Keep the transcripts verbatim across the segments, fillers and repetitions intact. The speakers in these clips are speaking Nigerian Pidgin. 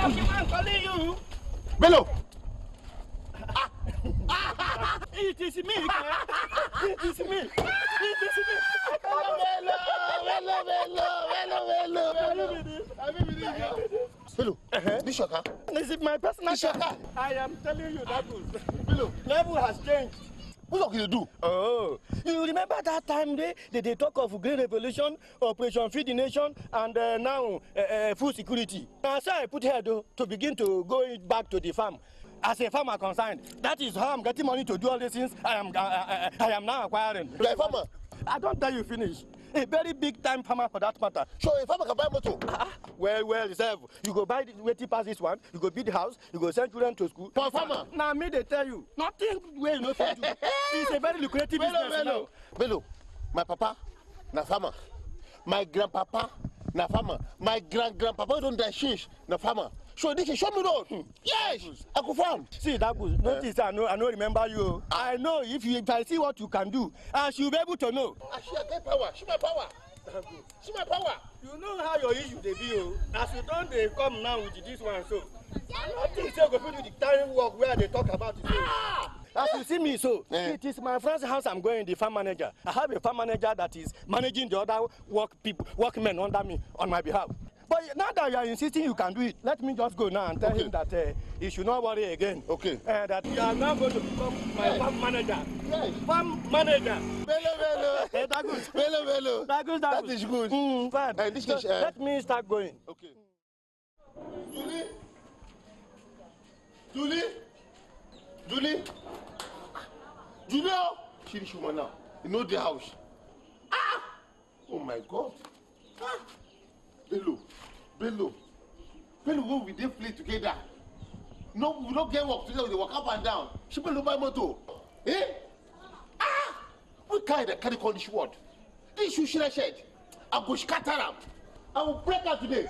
I'm calling you. Bello. It is me. It is me. It is me. Bello, Bello, Bello, Bello, Bello, Bello. Bello, this your car? Is it my personal car? I am telling you that good. Bello. Level has changed. What you do? Oh, you remember that time they, they, they talk of green revolution, operation feed the nation, and uh, now uh, uh, food security. Now so I put here though, to begin to go back to the farm. As a farmer concerned, that is how I'm getting money to do all these things I am, I, I, I am now acquiring. You're a farmer? I don't tell you finish. A very big time farmer for that matter. So a farmer can buy motor? Ah, well, well, sef. You go buy the wetin pass this one, you go build house, you go send children to school. For farmer? Now me they tell you, nothing wey you no fit do. It's a very lucrative business now. Bello, my papa na farmer. My grandpapa na farmer. My grand grandpapa don die since na farmer. So this is show me road. Yes, I go farm. See, that good. Notice I no, I no remember you. I know if you, if I see what you can do, I should be able to know. I should get power. Show my power. See my power. You know how your issue dey be o. As you don dey come now with this one so, I no think say you go fit do the kind work wey I dey talk about today. Ah! As you see me so, eh, it is my friend's house I'm going, the farm manager. I have a farm manager that is managing the other work people, workmen under me on my behalf. But now that you are insisting you can do it, let me just go now and tell him that uh, he should not worry again. Okay. Uh, that you are now going to become my farm manager. Yes. Farm manager. Bello, Bello. Eh, that good. Bello, Bello. That good, that good. That is good. Mm, fine. Eh, this so, is, uh, let me start going. Okay. Julie. Julie. Julie. Julie. See this woman now. You know the house. Ah! Oh my God. Ah! Bello. Bello. Bello, when we dey play together. No, we no get work together, we dey walk up and down. She Bello buy motor. Eh? Ah! We carry the carry call this word. This shoe shine shed. I go scatter am. I will break am today.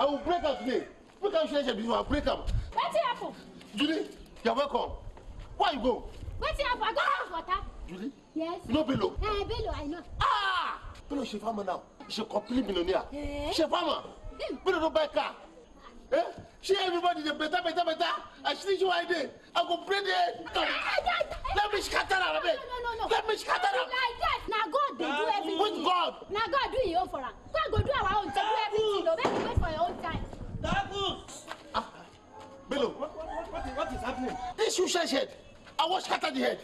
I will break am today. Make I shine shed before I break am. Wetin happen? Julie, you're welcome. Why you go? Wetin happen? I go fetch water. Julie? Yes. You know Bello? Eh, Bello, I know. Ah! Bello, she farmer now. She complete millionaire. Eh? She farmer. Hmm. Bello don't buy car. Eh? She everybody dey better, better, better. I see you right there. I go break the head. Let me scatter her, abeg. No, no, no, no. Let me scatter her. Like that. Na God dey do everything. Which God? Na God do him own for am. God go do our own to do everything. No, make we wait for your own time. Bello. What, what, what, what is, what is happening? This shoe shine shed. I wan scatter the head.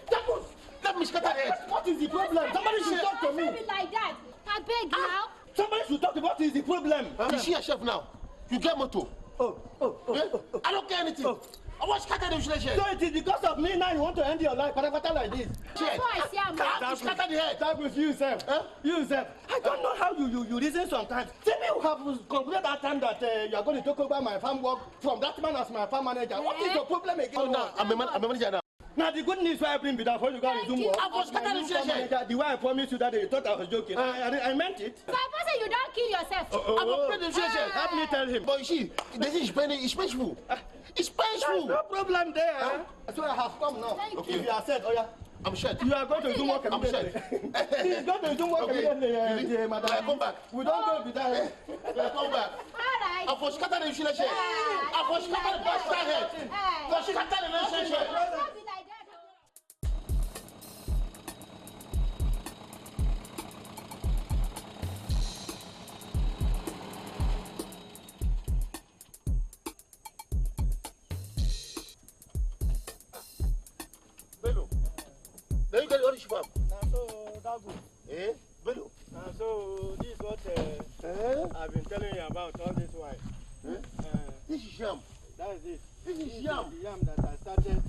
Let me scatter the head. What is the problem? Somebody should talk to me. Don't be like that. Abeg now. Somebody should talk to me. What is the problem? You see yourself now. You get motor. Oh, oh, oh, eh? Oh, oh. I don't care anything. Oh. I wan scatter the shoe shine shed. So it is because of me now you want to end your life, patapata like this. That's why I say I'm. Can't you scatter the head? That was you, sir. Eh? You, sir. I don't know how you, you, you reason sometimes. Tell me you have concluded that time that uh, you are going to take over my farm work from that man as my farm manager. What is your problem again? Oh, no, I'm a, man, I'm a manager now. Now the good news why I bring me down for you guys resume work. I was scattering the way I promised you that day, you thought I was joking. I, I, I meant it. So I say you don't kill yourself. Oh, oh, oh. Help me tell him. But you see, the thing is painful. It's painful. It's painful. There's no problem there. Huh? That's why I have come now. Thank you. If you are said, oh yeah. I'm shed. You are going to do work immediately. He's going to do work immediately, uh, madam. I come back. We don't go with that. I come back. All right. I for scatter the relationship. I for scatter the bastard head. I for scatter the relationship. Bello. Now you get all the shibam. Now so that good. Eh? Bello. Now so this is what uh, eh? I've been telling you about all this while. Eh? Uh, this is yam. That is it. This is yam. The yam that I started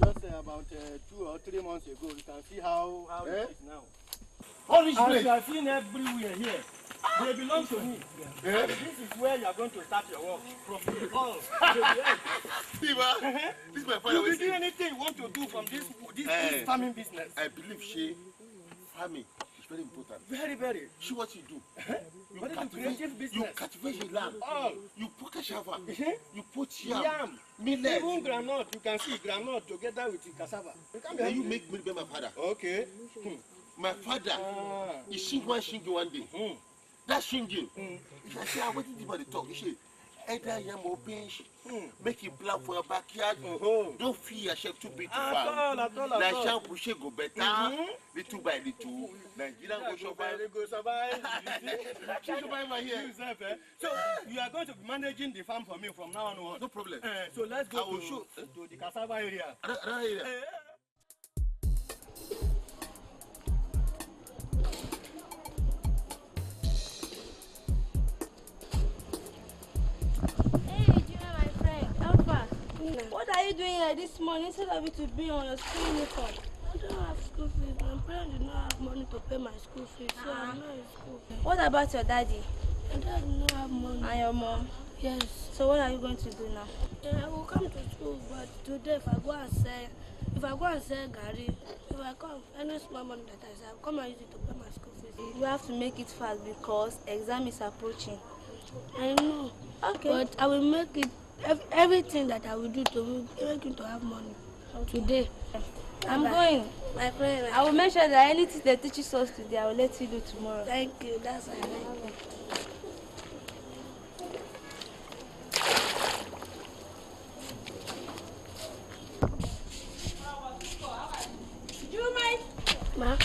just uh, about uh, two or three months ago. You can see how, how eh? It is now. All this place. As you are seeing everywhere here, they belong to me. Eh? And this is where you are going to start your work from here. All. This is my father. You will do anything you want to do from this this, eh, this farming business. I believe she farming is very important. Very, very. See what you do. You cultivate, you cultivate your land. All. You put cassava. You put yam, millet. Even groundnut. You can see groundnut together with the cassava. Then you make me be my father. Okay. My father, he sing one sing one day. That singing. If I say, ah, wetin this man dey talk? You say, Either yam or pinch, make you plant for your backyard. Don't feel yourself too big to farm. At all, at all, at all. Like shampoo, she go better. Little by little, Nigeria go survive. Go survive. She survive right here. You sef, eh? So you are going to be managing the farm for me from now onwards. No problem. Eh, so let's go to the cassava area. Another, another area. Eh. Hey, Junior, my friend, how far? What are you doing here this morning instead of you to be on your school uniform? I don't have school fees. My parents did not have money to pay my school fees, so I'm not in school. What about your daddy? My dad did not have money. And your mom? Yes. So what are you going to do now? Yeah, I will come to school, but today if I go and sell, if I go and sell garri, if I come, any small money that I sell, I will come and use it to pay my school fees. You have to make it fast because exam is approaching. I know. Okay. But I will make it, ev- everything that I will do to make him to have money today. I'm going. My friend. I will make sure that anything they teach us today, I will let you do tomorrow. Thank you. That's what I like. Do you mind? Ma.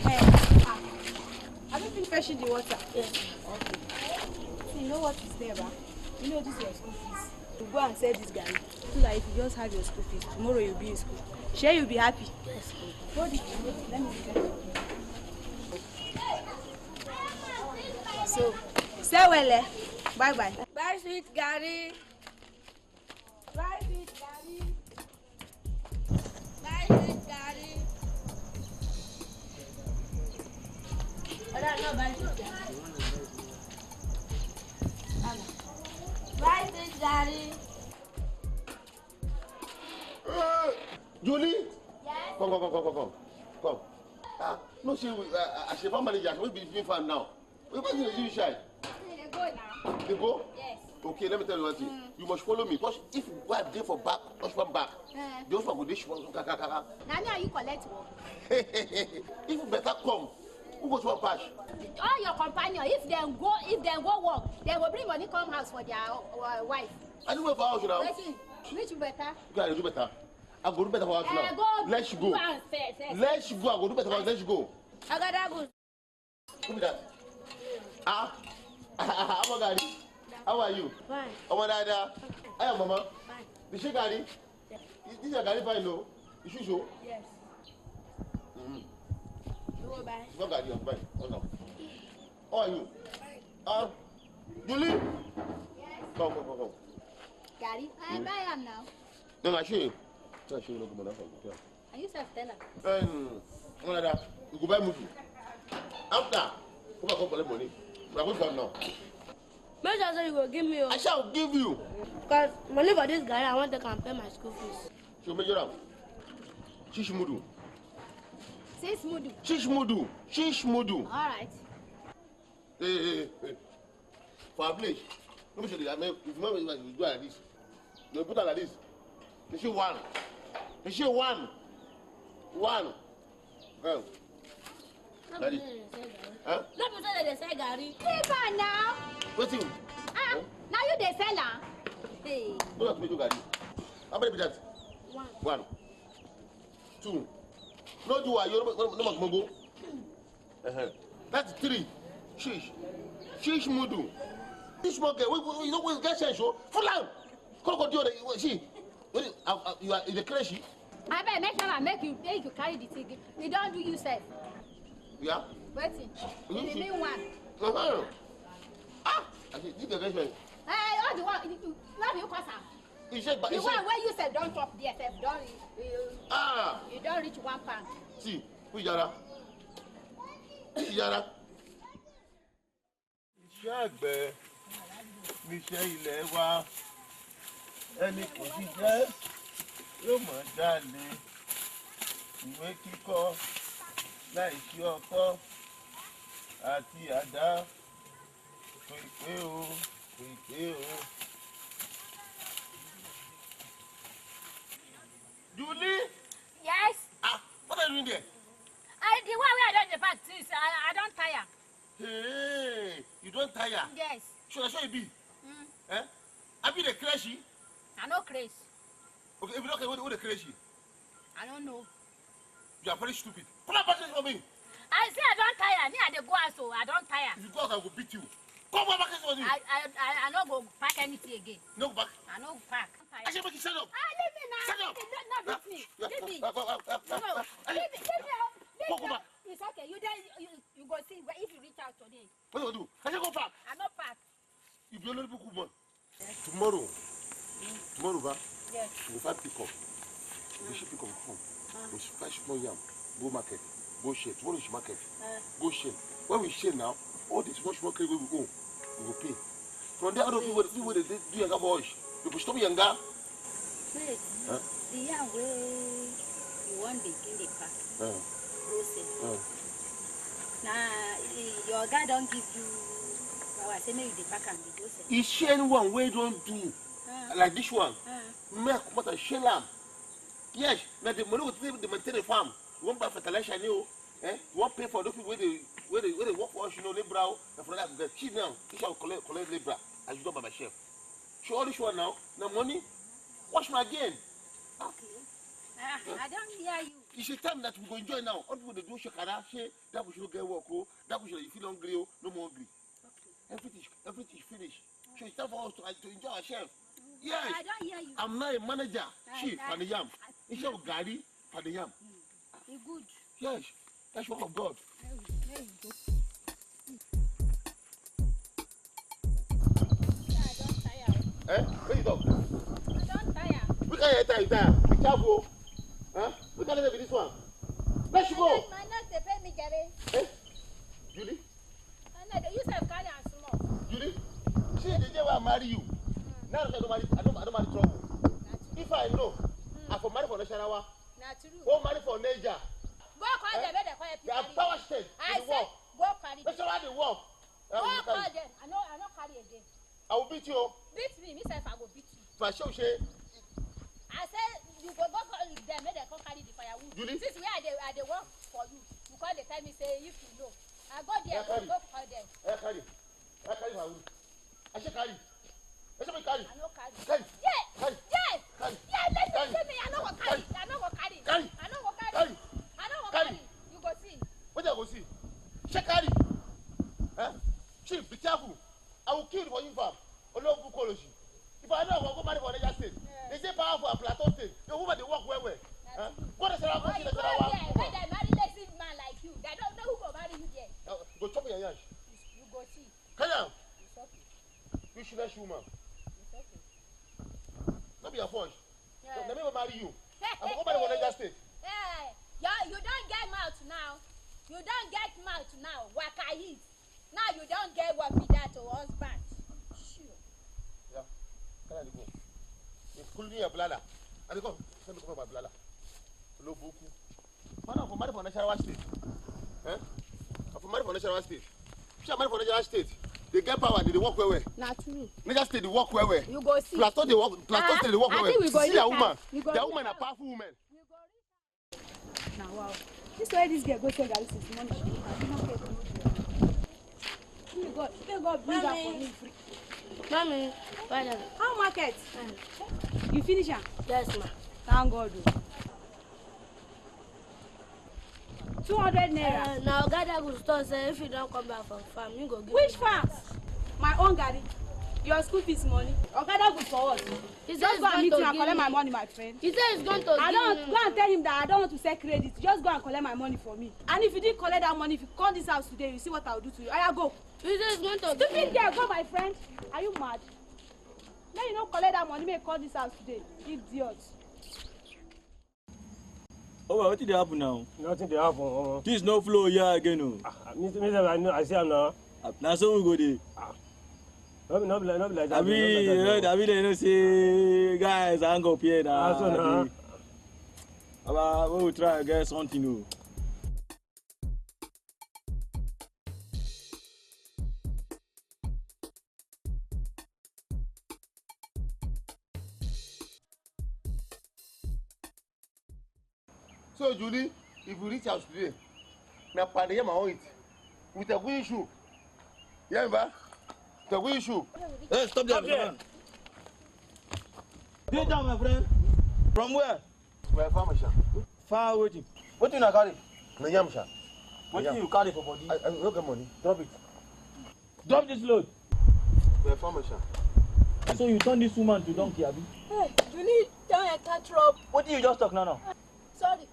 Hey. Ah. Have you been fetching the water? Yes. Okay. So you know what is there, ba? You know this is your school fees. You go and sell this garri so that if you just have your school fees, tomorrow you'll be in school. Shey you be happy? Yes. Hold it. Let me see. So, sell well, eh? Bye bye. Buy sweet garri. Buy sweet garri. Buy sweet garri. Oda, no buy sweet garri. Buy sweet garri. Eh, Julie? Yes? Come, come, come, come, come, come. Come. Ah, no, see, uh, as a farm manager, I should be doing farm now. Wait, why you dey shy? They go now. They go? Yes. Okay, let me tell you one thing. Mm. You must follow me. Because if wife dey for back, husband back, eh, the husband go dey shwa, kaka, kaka. Na me and you collect work. If you better come, who go to one pass? All your companion, if dem go, if dem go work, dem go bring money come house for their uh, wife. I do well for house now. Wetin? Which better? You gotta do better. I go do better for house now. Eh, go. Let's go. Go and say, say, say. Let's go. I go do better for house. Let's go. Agadagu. Who be that? Ah, Amagari, how are you? Fine. Ọmọ dáadáa. How your mama? Fine. Did she garri? Yes. This your garri fine, no? You should show. Yes. Mm-hmm. You go buy. It's not garri, I'm fine. Oh no. How are you? Fine. Ah, Julie. Yes. Come, come, come, come. Garri? I buy am now. No, no, I show you. I show you. No, come on, that's fine. Yeah. And you sef tell am. Um, Ọmọdada, you go buy mudu. After, come and come collect money. We are going to come now. Make sure say you go give me o. I shall give you. Because money for this garri, I want to come pay my school fees. So measure am. Shish mudu. Six mudu. Shish mudu. Shish mudu. All right. Hey, hey, hey. For our village, no be say, I mean, if you know, you do like this. You put am like this. You see one. You see one. One. Well, like this. Huh? No be say dem dey sell garri. Leave am now. Wetin? Ah, na you dey sell am. Hey. No, that we do garri. How many be that? One. One. Two. No do wa, you no, no, no must go. Uh-huh. That's three. Shish. Shish mudu. This small girl, we, we, you know, we get sense, oh. Full on. Crocodile, you see. When you, uh, uh, you are in the crazy. Abeg, make sure I make you, make you carry the thing. You don do you sef. Yeah? Wetin? You remain one. Uh-huh. Ah! I say, this girl get sense. Eh, all the one, you, you, you cause am. You said, but the one wey you sef don chop there sef don, you, ah, you don reach one pound. See, Kujara. Kujara. Iṣẹ́ àgbẹ̀ níṣẹ́ ilẹ̀ wa. Ẹni kò ṣiṣẹ́ yóò mọ̀ jalè. Ìwé kíkọ́ láì sí ọkọ́ àti àdá. Kò ì pé o, kò ì pé o. Julie! Yes? Ah, what are you doing there? I, the one wey I don dey pack since, I, I don tire. Hey, you don tire? Yes. So na so e be? Mm. Eh? Abi you dey craze? I no craze. Okay, if you no craze, who dey craze? I don't know. You are very stupid. Come and package for me. I say I don tire. Me I dey go house o. I don tire. If you go house, I go beat you. Come and package for me. I I I, I no go pack anything again. No go pack. I no go pack. I say make you stand up. Ah, leave me now. Stand up. Leave me. No, no, beat me. Leave me. No, leave me. Leave me. Leave me. Come back. It's okay. You there. You, you go see if you reach out today. What do I do? I say go pack. I no pack. You be only book woman. Tomorrow, tomorrow, ba, yes, we go find pick up. We go see pick up come. We go find small yam. Go market. Go share. Tomorrow we should market. Go share. When we share now, all the small small credit we go, we go pay. From there, other people, people they do yanga for us. They go stop yanga. Wait, huh? The yam wey you wan dey bring dey pack. Uh. Go sell. Uh. Na eh, your oga don give you power say make you dey pack am dey go sell. E share anyone wey don do uh. Like this one. Uh. Make I comot and share am. Yes, na the money we take dey maintain the farm. You wan buy fertilizer ni o. Eh? You wan pay for those people wey dey wey dey wey dey work for us, you know, labourer o. Na for that I go get. See now, this one collect collect labourer as you don by myself. So all this one now, na money. Wash my again. Okay. Ah, I don hear you. It's a time that we go enjoy now. All people dey do shakara, say that we should no get work o, that we should you feel hungry o, no more hungry. Okay. Everything, everything finish. So it's time for us to, to enjoy ourselves. Yes. I don't hear you. I'm now a manager. I, Chief, I, and the yam. Instead of Gary, and the yam. Mm. E good. Yes. That's work of God. There you, there you go. Eh? Where you talk? I don't tire. Which kind of tire you tire? Be careful. Huh? Which kind of be this one? Let's go. My nurse dey pay me, Jerry. Eh? Julie? I know, you sef carry am small. Julie? See the day wey I marry you. Mm. Now that I don't marry, I don't, I don't marry trouble. If I know, mm. I for marry for Nasarawa. Na true. Go marry for Niger. Go call eh? Them, make dem come help you carry. They are power state. I say, go carry. That's why they work. Go call them. I no, I no carry again. I will beat you. Beat me, me sef I go beat you. If I show say. I say you go go call them, make dem come carry the firewood. Julie. Since where I dey, I dey work for you, you come dey tell me say if you know. I go there, go call them. I carry. I carry firewood. I say carry. I say make carry. I no carry. Carry. Yeah. Carry. Yeah. Carry. Yeah, let me carry. Carry. I no go carry. Carry. I no go carry. Carry. I no go carry. Carry. Carry. You go see. What I go see? Say carry. Eh? Chief, be careful. I will kill you for you, fam. Ologun Kolosi. If I know I go marry for Niger State, yeah. They say power for Plateau State. The woman they work well well. Huh? Go to Sarawa, go to Sarawa. When they marry lazy man like you, they don't know who go marry you there. Uh, go chop your yash. You, you go see. Calm down. It's okay. You should not shoot, man. It's okay. Not be your fault. Yeah. Let me marry you. I'm going to marry one Niger State. Yeah. You, you don't get mouth now. You don't get mouth now. Waka eat. Now you don't get what be that to husband. Sure. Yeah. Can I go? Including your bladder. I go. Let me come my bladder. Low buku. Man, I'm for marry for Nasarawa State. Eh? I'm for marry for Nasarawa State. If I marry for Nasarawa State, they get power, they, they work well well. Na true. Niger State, they work well well. You go see. Plateau, they work. Plateau State, they work well well. I think we go see that woman. That woman, a powerful woman. Now, wow. This way, this girl go sell garri since morning. She no get no job. May God, may God bring her for me free. Mommy, brother. How market? You finish am? Yes, ma. Thank God. Two hundred naira. Uh, now, Oga Dagu store say if you don't come back from farm, you go give. Which farm? My own garri. Your school fees money. Oga Dagu for what? He said he's going to give me. Just go and meet him and collect my money, my friend. He said he's going to give me. I don't, go and tell him that I don't want to sell credit. Just go and collect my money for me. And if you didn't collect that money, if you come this house today, you see what I'll do to you. Oya, go. He said he's going to give me. Stupid girl, go, my friend. Are you mad? Make you no collect that money, make you come this house today. Idiot. Oh, well, wetin dey happen now? Nothing dey happen. Things no flow here again o. Ah, me me sef I know I see am now. Ah, na so we go dey. No be no be like no be like that. Abi, no be like that. Abi dem know say guys hang up here na. Ah, so na. Abi, Baba, we will try get something o. So Julie, if we reach house today, na pounded yam I wan eat with egusi soup. Hear me, ba? With egusi soup. Hey, stop there, man. Get down, my friend. From where? Where, farmer, sha. Far wetin? Wetin una carry? Na yam, sha. Wetin you carry for body? I, I no get money. Drop it. Drop this load. Where, farmer, sha. So you turn this woman to donkey, abi? Hey, you need down and catch rope. Wetin you just talk now, now? Sorry.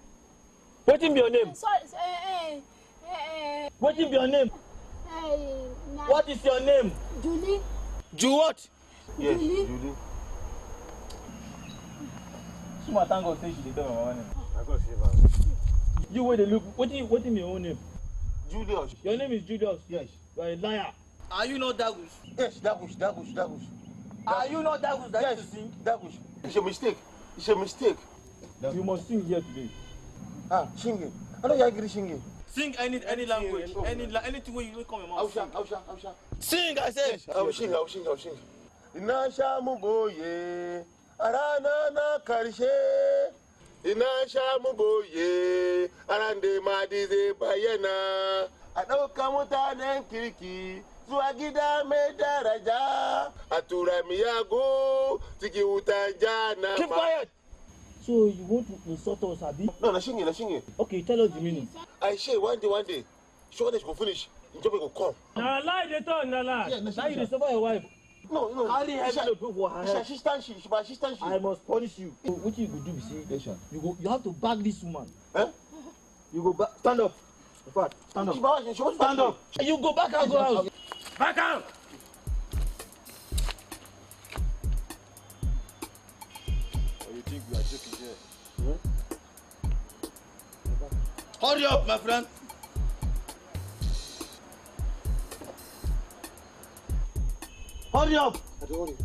Wetin be your name? Sorry, eh, eh, eh, eh. Wetin be your name? Eh, na What is your name? Julie. Ju what? Yes, Julie. Julie. Suma, thank God say she dey tell my mama name. I go save her. You wey dey look, wetin, wetin be your own name? Julius. Your name is Julius? Yes. You are a liar. Are you not Dagus? Yes, Dagus, Dagus, Dagus. Are you not Dagus that used to sing? Dagus. It's a mistake. It's a mistake. You must sing here today. Ah, singing. I don't agree singing. Sing any, any language, any la-, anything wey you come your mouth. Ausha, Ausha, Ausha. Sing, I said. Yes, I will sing, I will sing, I will sing. Ina sha mu boye, a rana na karshe. Ina sha mu boye, a ran da madi zai bayyana. A ɗauka mutanen kirki zuwa gida mai daraja. A tura miyagu cikin wutan jahannama. Keep quiet. So you want to insult us, abi? No, na singing, na singing. Okay, tell us the meaning. I say one day, one day, shortage go finish, enjoyment go come. Na lie dey talk, na lie. Yeah, na Now you singing. Dey suffer your wife. No, no. Carry heavy load put for her head. She, she stand, she, she, she stand, she. I must punish you. So wetin you go do be say, Yes, sir. You go, you have to bag this woman. Eh? You go ba-, stand up. In fact, stand up. She, she, she, Stand up. You go back and go house. Back out. Or you think we are joking here? Hurry up, my friend. Hurry up. I don't worry.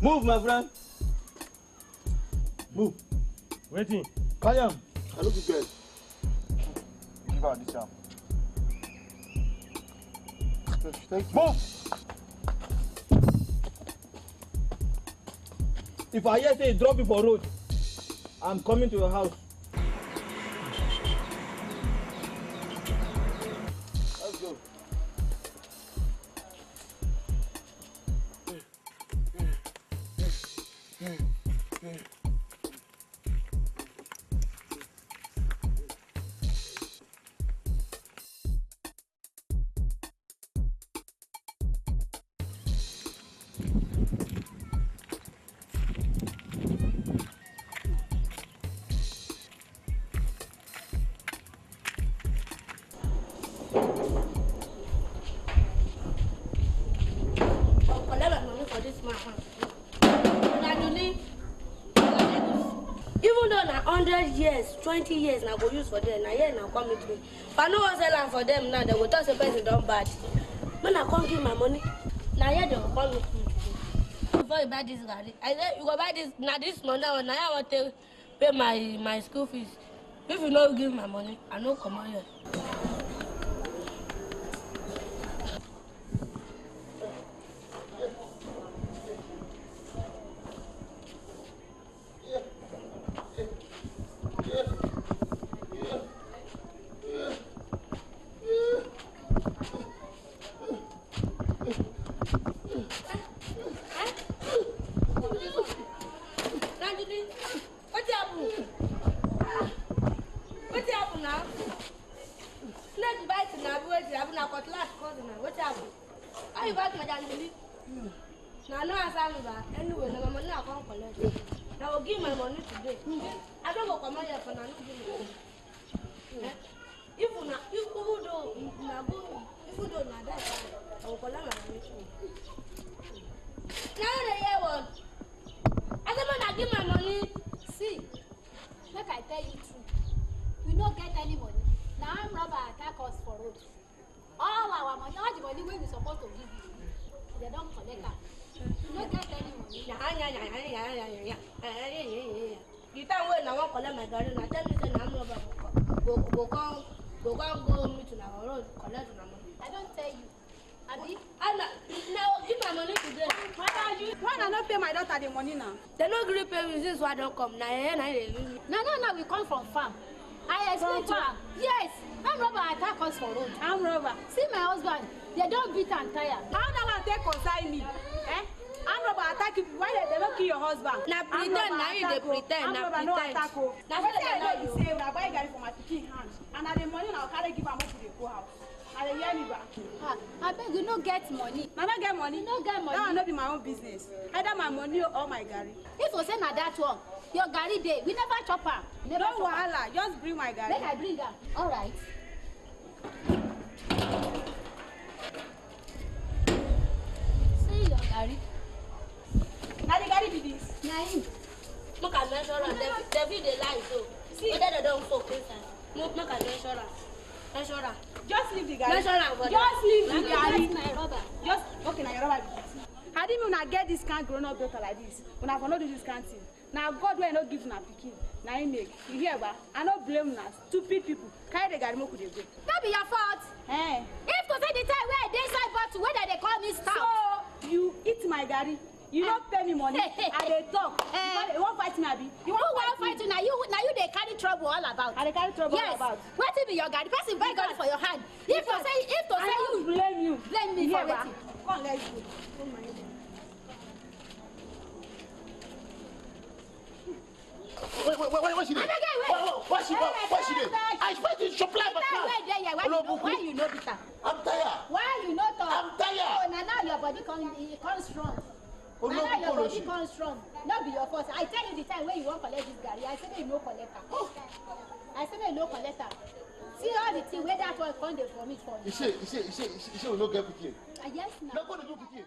Move, my friend. Move. Wetin? Carry am. I no fit get. Give her this arm. Thank you. Move! If I hear say you drop me for road, I'm coming to your house. Let's go. Collect my money for this man hand. Una Julie, even though na hundred years, twenty years na go use for there, na here na come meet me. If I no wan sell am for them now, they go talk say person don bad. When I come give my money, na here they go come meet me today. Before you buy this garri, I say you go buy this, na this money, na here I wan take pay my, my school fees. If you no give my money, I no comot here. Wetin happen now? Snake bite na abi wetin? Abi na cutlass cut na? Wetin happen? How you bite my dandeli? Na no answer me ba. Anyway, na my money I come collect. Na go give my money today. I no go comot here for na no give my money. Eh? If una, if, even though una go, even though na that, I go collect my money. Na you dey hear word? I say make una give my money. See, make I tell you true. We no get any money. Na armed robber attack us for road. All our money, all the money wey we suppose to give you, they don collect am. We no get any money. The time wey una wan collect my garri, una tell me say na armed robber go, go, go come, go come go meet una for road, collect una money. I don tell you. Abi? Ana, na give my money today. Madam, you, why una no pay my daughter the money now? They no gree pay me since wey I don come. Na here na here they use me. Na now now we come from farm. I explain to am. Yes, armed robber attack us for road. Armed robber. See my husband, they don beat am tire. How that one take concern me? Eh? Armed robber attack you. Why they, they no kill your husband? Na pretend, na you dey pretend, na pretend. Armed robber no attack o. Na so dem dey do. Wetin I know be say una buy garri for my pikin hand, and na the money una carry give am make we dey go house. I dey hear me ba. Ah, abeg, you no get money. I no get money. You no get money. That one no be my own business. Either my money or my garri. If you say na that one, your garri dey. We never chop am. Never chop am. No wahala, just bring my garri. Make I bring am. All right. See your garri. Na the garri be this. Na him. Make I measure am. Dem, dem fit dey lie so. See. Whether dem don soak inside. Make, make I measure am. Measure am. Just leave the garri. Measure am for there. Just leave the garri. That's my rubber. Just, okay, na your rubber be this. I didn't mean una get this kind grown up daughter like this. Una for no do this kind thing. Na God wey no give una pikin, na him make. You hear ba? I no blame una, stupid people. Carry the garri make we dey go. No be your fault. Eh. If to say the time wey I dey inside bottle wey dem dey call me stout. So you eat my garri. You no pay me money. I dey talk. Eh. You wan fight me, abi? You wan fight me? Who wan fight you? Na you, na you dey carry trouble all about. I dey carry trouble all about. Yes. Wetin be your garri? Person buy garri for your hand. If to say, if to say you. I no blame you. Blame me for wetin? Come, let's go. Don't mind them. Wait, wait, wait, wait, what she did? Abeg, wait. What, what, what she, what, what she did? I expect you to supply my car. Why you no, why you no beat am? I'm tired. Why you no talk? I'm tired. Oh, na now your body come, e come strong. Na now your body come strong. No be your fault. I tell you the time wey you wan collect this garri, I say make you no collect am. I say make you no collect am. See all the thing wey that one come dey vomit for you. You say, you say, you say, you say, you say we no get pikin. Ah, yes, na. No go dey do pikin.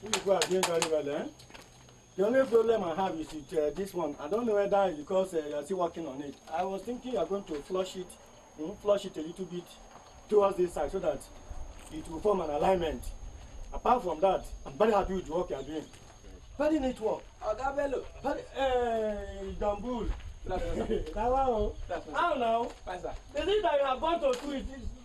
Who you go again very well, eh? The only problem I have is with uh, this one. I don't know whether it's because uh, you're still working on it. I was thinking you're going to flush it, mm, flush it a little bit towards this side so that it will form an alignment. Apart from that, I'm very happy with the work you're doing. Very neat work. Oga Bello. Very, uh, Jambul. That one. How now? Fine, sir. Is it that you have gone to school?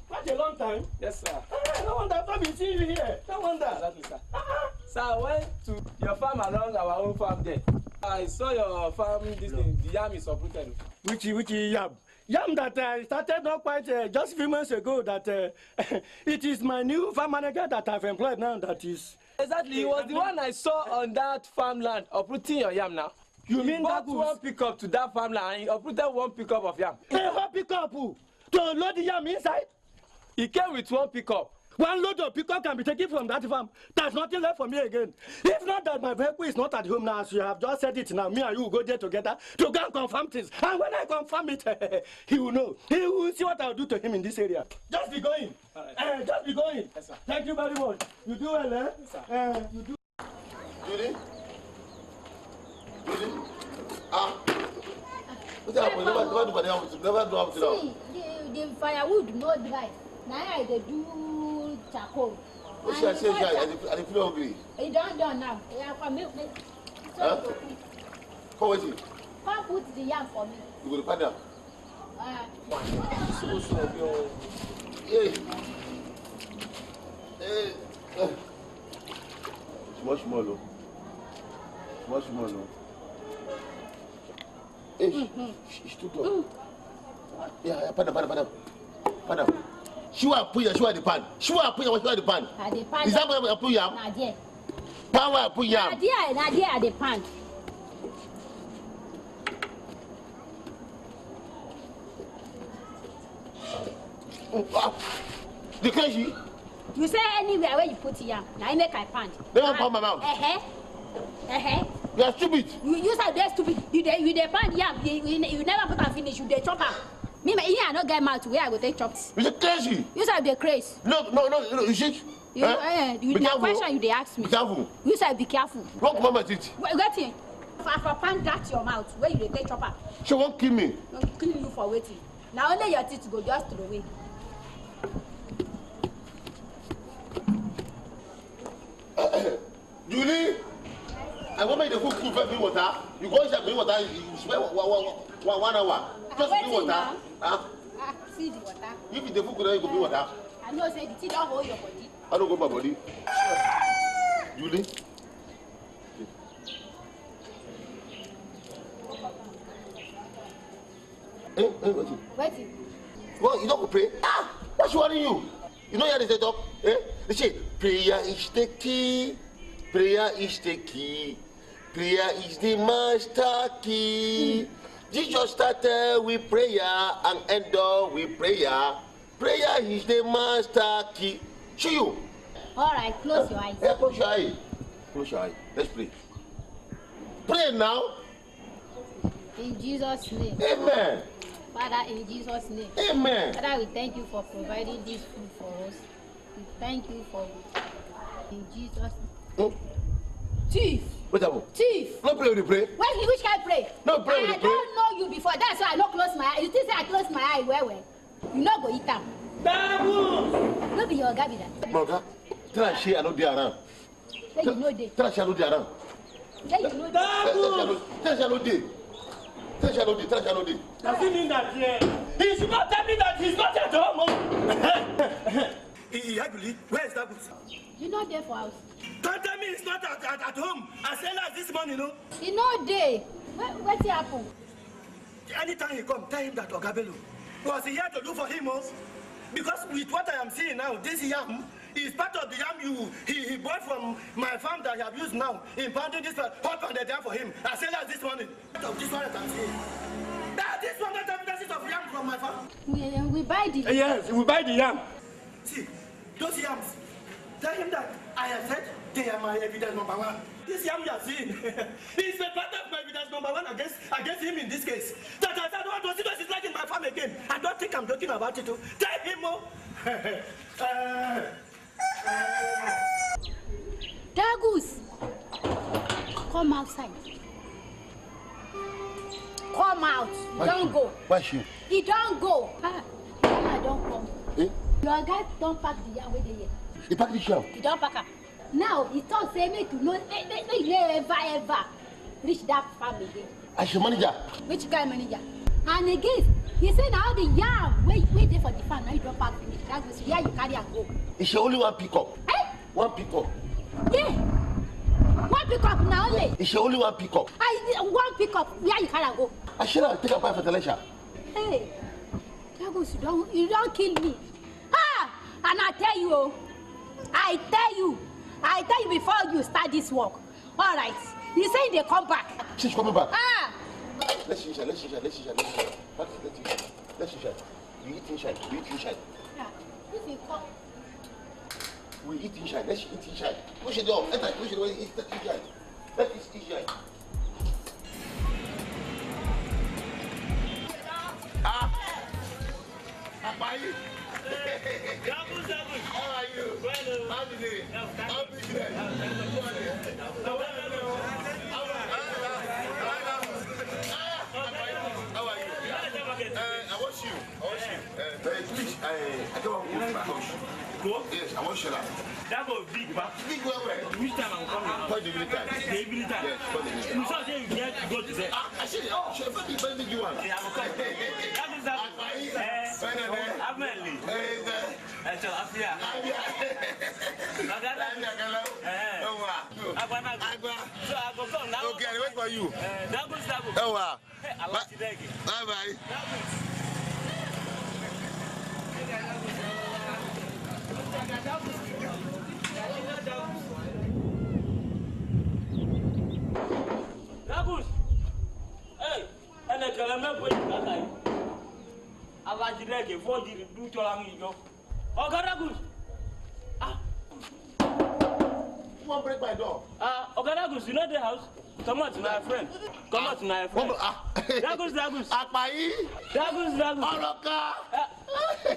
Quite a long time. Yes, sir. Ah, no wonder I've not been seeing you here. No wonder. Exactly, sir. Ah. Sir, I went to your farm along our own farm there. I saw your farm, this thing, the yam is uprooted. Which, which yam? Yam that I started not quite uh, just few months ago that uh, it is my new farm manager that I've employed now that is. Exactly, he was the one I saw on that farmland uprooting your yam now. You mean that one pickup to that farmland and he uprooted one pickup of yam. A whole pickup to load the yam inside? He came with one pickup. One load of pickup can be taken from that farm. There's nothing left for me again. If not that my vehicle is not at home now, as you have just said it now, me and you will go there together to go and confirm things. And when I confirm it, he will know. He will see what I'll do to him in this area. Just be going. All right. Uh, just be going. Yes, sir. Thank you very much. You do well, eh? Yes, sir. Uh, you do. Judy? Judy? Ah. Wetin happen? Never, never do am, never do am till now. See, the, the firewood no dry. Na I dey do charcoal. Oh, see, I say, I, I, I dey feel hungry. E don done now. Yeah, come, make, make. Huh? Come wetin? Come put the yam for me. You go dey find am? Ah. Hey. Hey. Small, small, oh. Small, small, oh. Hey, she, she stood up. Yeah, yeah, padam, padam, padam. Padam. Shiwa puya, shiwa the pan. Shiwa puya, shiwa the pan. I dey pan. Is that what puya? Na there. Power put yam. Na there, na there I dey pound. The crazy. You say anywhere where you put yam, na im make I pound. They wan pound my mouth. Uh-huh. Uh-huh. You are stupid. You, you say dey stupid. You dey, you dey pound yam. You, you, you never put am finish. You dey chop am. Me, me, I no get mouth where I go take chop. You say crazy. You say dey craze. No, no, no, no. You see? You, eh? Eh, you, na question you dey ask me. Be careful. You say be careful. Walk, mama, teeth. Wait, wetin? For, for pound that your mouth where you dey take chop am. She wan kill me. No, kill you for wetin? Na only your teeth go just throw away. Julie, I want make you dey cook food, fetch me water. You go inside, bring water, you spend one, one, one, one hour. Just bring water. Huh? Ah, see the water. If you dey cook, you go bring water. I know say the thing don hold your body. I don't go my body. Julie. Eh, eh, wetin? Wetin? Well, you don't go pray. Ah, what's worrying you? You know how they say talk? Eh? They say prayer is the key. Prayer is the key. Prayer is the master key. Jesus started with prayer and ended with prayer. Prayer is the master key. See you. All right, close your eyes. Eh, close your eye. Close your eye. Let's pray. Pray now. In Jesus' name. Amen. Father, in Jesus' name. Amen. Father, we thank you for providing this food for us. We thank you for in Jesus' name. Hmm? Thief. What happened? Thief. No pray with the pray. Where, which kind pray? No pray with the pray. I don't know you before. That's why I no close my eye. You think say I close my eye well well? You no go eat am. Babu! No be your oga be that. My oga, tell her say I no dey around. Say you no dey. Tell her say I no dey around. Say you no dey. Tell her say I no, tell her say I no dey. Tell her say I no dey. Tell her say I no dey. Does it mean that, uh, he should not tell me that he's not at home? Oh? He, he, I believe. Where is that good? You no dey for house. Don't tell me he's not at, at, at home as early as this morning, no? He no dey. Wait, wetin happen? Anytime he come, tell him that Oga Bello was here to look for him, oh. Because with what I am seeing now, this yam is part of the yam you he, he bought from my farm that I have used now in pounding this one, hot pounded yam for him. I said that this morning. Part of this one that I'm seeing. That this one that evidences of yam from my farm. We, we buy the. Yes, we buy the yam. See, those yams, tell him that I have said they are my evidence number one. This yam you are seeing is a part of my evidence number one against, against him in this case. That I said, "Oh, don't see those is like in my farm again." I don't think I'm joking about it, oh. Tell him, oh. Uh, Dagus, come outside. Come out. He don go. Why she? He don go. Ah, Mama don come. Eh? Your guy don pack the yam wey dey here. He pack the yam? He don pack am. Now, he talk say make you no, make, make, make you no ever, ever reach that farm again. As your manager? Which kind manager? And again, he say na all the yam wey, wey dey for the farm, na you don pack finish. That means where you carry am go. It's your only one pickup. Eh? One pickup. Yeah. One pickup na only. It's your only one pickup. I, one pickup. Where you carry am go? I should have taken five fertilizer. Hey, Lagos, you don, you don kill me. Ah, and I tell you, oh, I tell you, I tell you before you start this work. All right, you say they come back. She's coming back. Ah. Let's see, let's see, let's see, let's see. Let's see, let's see. You eat inside, you eat inside. Ah, if you come. We eat inside. Let's eat inside. Push it down. Enter. Push it down. Eat inside. Let's eat inside. Ah. Apai. How are you? How are you? How are you? How are you? How are you? Uh, I watch you. I watch you. Uh, please, I, I don't want to go to my house. Go? Yes, I want to shut up. That go big, ba? Big well, well. Which time I'm coming? Call the military. The military? Yes, call the military. You sure say you get to go to there? Ah, I see. Oh, should I find the very big one? Yeah, I'm coming. That means that. Apai. Eh, Apai. Amen. Eh, eh. Eh, so, Afia. Afia. Agana. Afia, hello. Eh. Agba na. Agba. So I go come now. Okay, I wait for you. Eh, that goes, that goes. Ewa. Bye bye. Wait, that guy. Alhaji Rege, forgery, do Cholangi job. Oga Dagus. Ah. Who wan break my door? Ah, Oga Dagus, you know the house? Comot, na your friend. Comot, na your friend. Ah. Dagus, Dagus. Apayi. Dagus, Dagus. Oroka. Ah.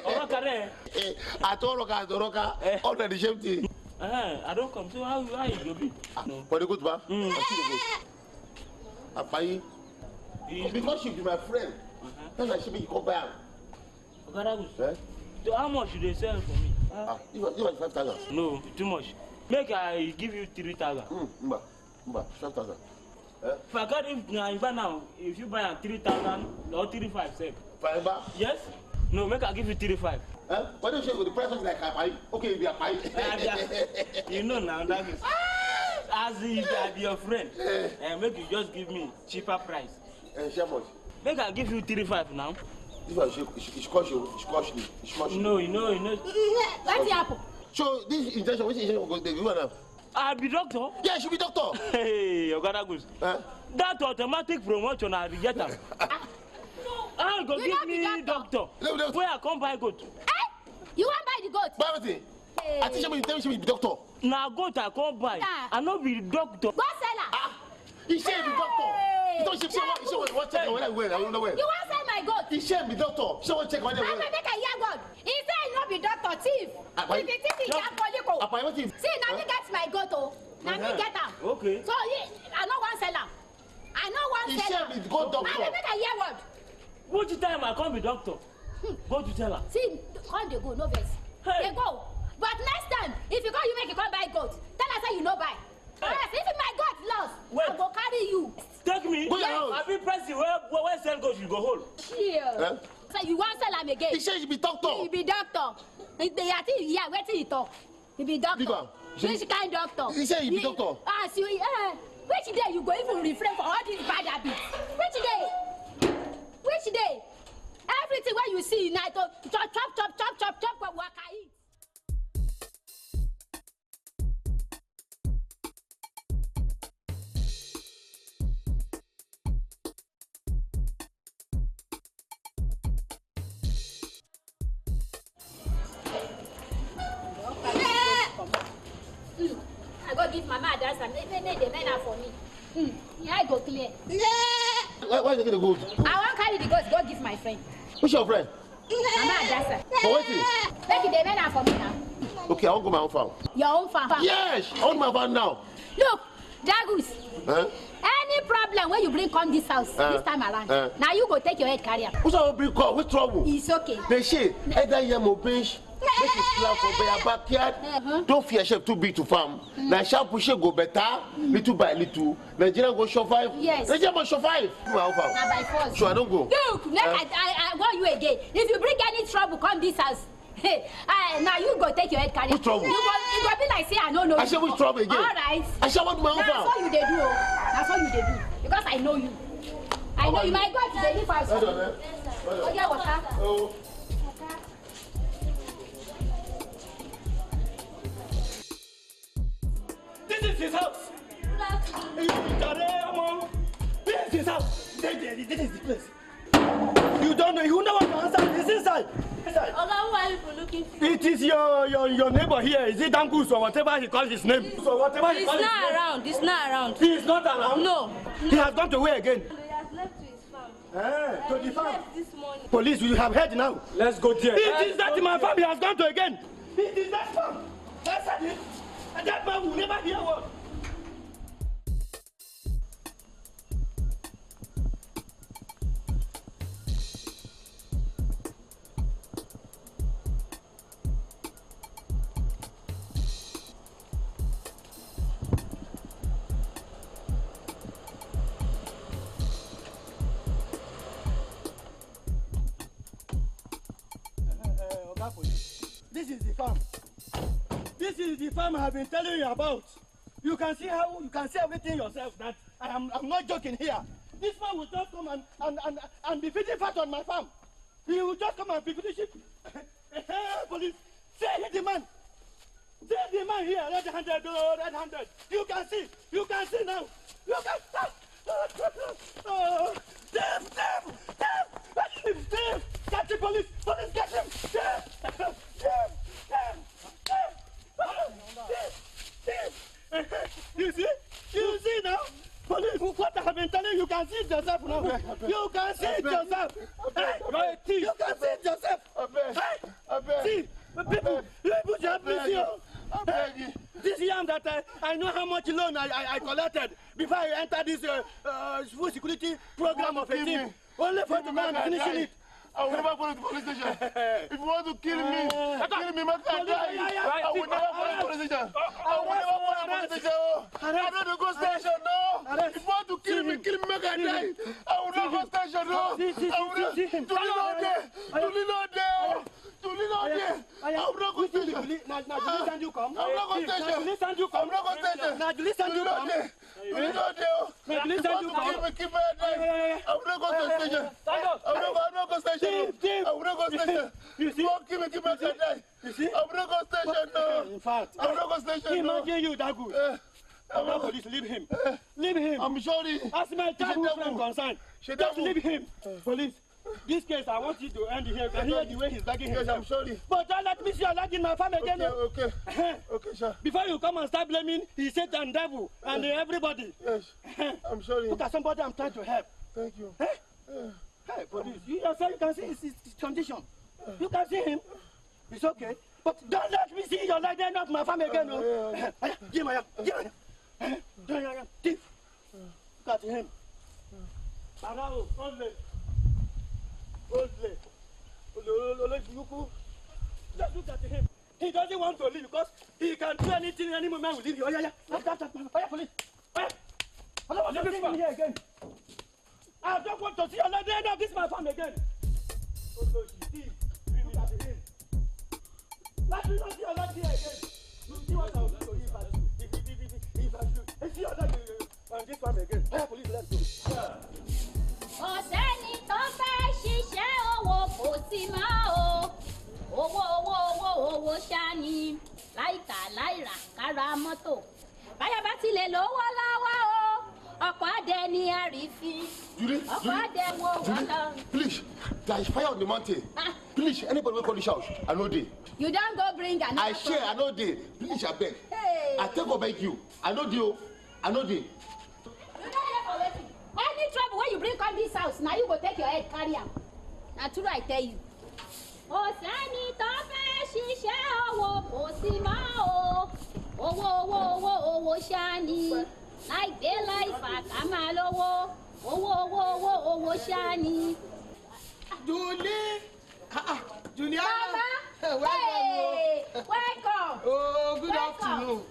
Oroka there. Eh, at Oroka, at Oroka, eh, all na the same thing. Eh, I don come. So how, how you go be? Ah, no. For the good, ba? Mm. I see the good. Apayi. Because you be my friend. Uh-huh. That's why she make you come buy am. Oga Dagus. Eh? So how much you dey sell for me? Ah, you want, you want five thousand? No, too much. Make I give you three thousand. Mm, mba, mba, five thousand. Eh? If I got, if na, if I now, if you buy am three thousand or three five sef. Five? Yes? No, make I give you three five. Eh? What do you say with the price of like Apayi? Okay, if you are Apayi. Eh, I be a, you know now, that is, as if I be your friend, eh, make you just give me cheaper price. Eh, share much? Make I give you three five now. This one, she, she, she cost you, she cost you, she cost you. No, you know, you know. Wetin happen? So this injection, which injection go dey give am now? I be doctor. Yes, you be doctor. Hey, Oga Dagus. Eh? That automatic promotion, I reject am. Ah, you no be doctor. How you go give me doctor? No, no. Where I come buy goat? Eh? You wan buy the goat? Buy wetin? Hey. I think say you tell me say you be doctor. Na goat I come buy. Ah. I no be doctor. Go sell am. Ah, he say he be doctor. Hey. He talk say, say, say, say, wan check am well, well, well. You wan sell my goat? He say he be doctor. Say wan check am well, well. Abeg, make I hear word. He say he no be doctor, thief. Ah, if he thief, he get police o. Ah, why thief? See, na me get my goat o. Na me get am. Uh-huh. Okay. So he, I no wan sell am. I no wan sell am. He say he be goat doctor. Abeg, make I hear word. Which time I come be doctor? Hmm. Go to tell her. See, come dey go, no vex. Hey. Dey go. But next time, if you go, you make you come buy goat. Tell her say you no buy. Hey. Or else, if my goat lost, wait. I go carry you. Take me? Go your house. Yes. I be person where, where, where sell goat, you go hold. Chill. Eh? So you wan sell am again? He say you be doctor. You be doctor. He dey, I think, yeah, wetin he talk? He be doctor. Leave am. Which kind doctor? He say he be doctor. Ah, see, eh, which day you go even refrain for all these bad habits? Which day? Which day? Everything wey you see na to chop, chop, waka eat. Hmm. I go give Mama Adasa, make, make, make dem mend am for me. Hmm. Your eye go clear. Why, why you take the goat? I wan carry the goat go give my friend. Which your friend? Mama Adasa. For wetin? Make e dey mend am for me now. Okay, I wan go my own farm. Your own farm? Yes, I want my farm now. Look, Dagus. Eh? Any problem wey you bring come this house, eh, this time around, eh, na you go take your head carry am. Who say I bring come? Which trouble? It's okay. Dey shey, either yam or beans, make it plant for your backyard. Uh-huh. Don't fear, shey too big to farm. Mm. Na sharp shey go better, mm, little by little. Nigeria go survive. Yes. Nigeria must survive. Go my own farm. Na by force. So I don go. Look, make, eh, I, I, I warn you again. If you bring any trouble come this house, hey, I, na you go take your head carry. Which trouble? You go, e go be like say I no know you. I say which trouble again? All right. I say what my own farm. Na so you dey do o. Na so you dey do. Because I know you. I know you. My God, you dey live house. Hold on, eh? Hold on. Oya, waka. Oh. This is his house. This is his house. This, this, this is the place. You don't know. You know what your answer is inside. Inside. Oga, who are you people looking for? It is your, your, your neighbor here. Is it Dangus or whatever he calls his name? So whatever he calls his name. He's not around. He's not around. He is not around? No. He has gone to where again? He has left to his farm. Eh, to the farm. He left this morning. Police, you have heard now. Let's go there. It is that my farm he has gone to again. It is that farm. I said it. And that man will never hear word. Eh, eh, Oga Police, this is the farm. This is the farm I have been telling you about. You can see how, you can see everything yourself that I am, I'm not joking here. This man will just come and, and, and, and be feeding fat on my farm. He will just come and be finishing. Police, see the man. See the man here, red-handed, oh, red-handed. You can see, you can see now. You can, oh, thief, thief, thief. Thief! Thief! Catch the police! Police, catch him! Thief! Thief! Thief! Thief! Thief! You see? You see now? Police, what I have been telling you, you can see it yourself now. You can see it yourself. Hey, you are a thief. You can see it yourself. Hey, see, people, people should help me see. This yam that I, I know how much loan I, I, I collected before I enter this uh, uh, food security program of a team. Only for to come and finishing it. I will never follow the police station. If you want to kill me, kill me, make I die. I will never follow the police station. I will never follow the police station. Oh. I don't go station, no. If you want to kill me, kill me, make I die. I will not go station, no. I will not. Tuli no dey. Tuli no dey. Tuli no dey. I will not go station. Now, now, Julie send you come. I will not go station. Now, Julie send you come. I will not go station. Now, Julie send you come. Tuli no dey. Tuli no dey. Now, Julie send you come. Keep me, keep me at night. I will not go to station. I will not go, I will not go station. Thief, thief. I will not go station. You see? Don't keep me, keep me at night. You see? I will not go station, no. In fact, I will not go station, no. Imagine you, Dagu. Eh, I will not. Police, leave him. Eh, leave him. I'm sorry. As my childhood friend concerned, just leave him. Police, this case, I want you to end here. Can you hear the way he's begging himself? Yes, I'm sorry. But don't let me see your leg in my farm again. Okay, okay. Okay, sir. Before you come and start blaming, he said, and devil and everybody. Yes. I'm sorry. Look at somebody I'm trying to help. Thank you. Eh? Hey, police, you yourself, you can see his, his condition. You can see him. It's okay. But don't let me see your leg end up my farm again, no. Give him a yam. Give him a yam. Give him a yam. Thief. Look at him. Barao, ole. Ole. Ole, ole, ole, ole, look at him. He doesn't want to leave because he can do anything any moment will leave you. Oh, yeah, yeah. After that, man. Oh, yeah, police. Oh, yeah. I don't want to see him here again. I don't want to see your leg end up this my farm again. Oh, no, you see, look at him. Let me not see your leg here again. You see what I will do to you if I do. If, if, if, if, if, if I do. You see your leg here on this farm again. Hey, police, let's go. Kò sẹ́ni tó fẹ́ ṣiṣẹ́ owó kò sí mọ́ o. Owó, owó, owó, owó ṣáá ni. Láìka, láìra, kára mọ́tò. Báyọ̀ bá ti lè lówó lọ́wọ́ o. Ọkọ̀ adé ni àrífín. Julie, ọkọ̀ adé wo wọ́n lọ. Please, there is fire on the mountain. Ah. Please, anybody will call this house. I know they. You don't go bring another. I share, I know they. Please, I beg. Hey. I take go beg you. I know they. Oh. I know they. You don't hear for wetin? Any trouble when you bring come this house, now you go take your head carry am. Na true I tell you. Kò sẹ́ni tó fẹ́ ṣiṣẹ́ owó kò sí mọ́ o. Owó, owó, owó, owó ṣáá ni. Láì gbé láì fà ká máa lówó. Owó, owó, owó, owó ṣáá ni. Julie. Ah, ah, Juliana. Mama. Hey, welcome. Hey, welcome. Oh, good afternoon.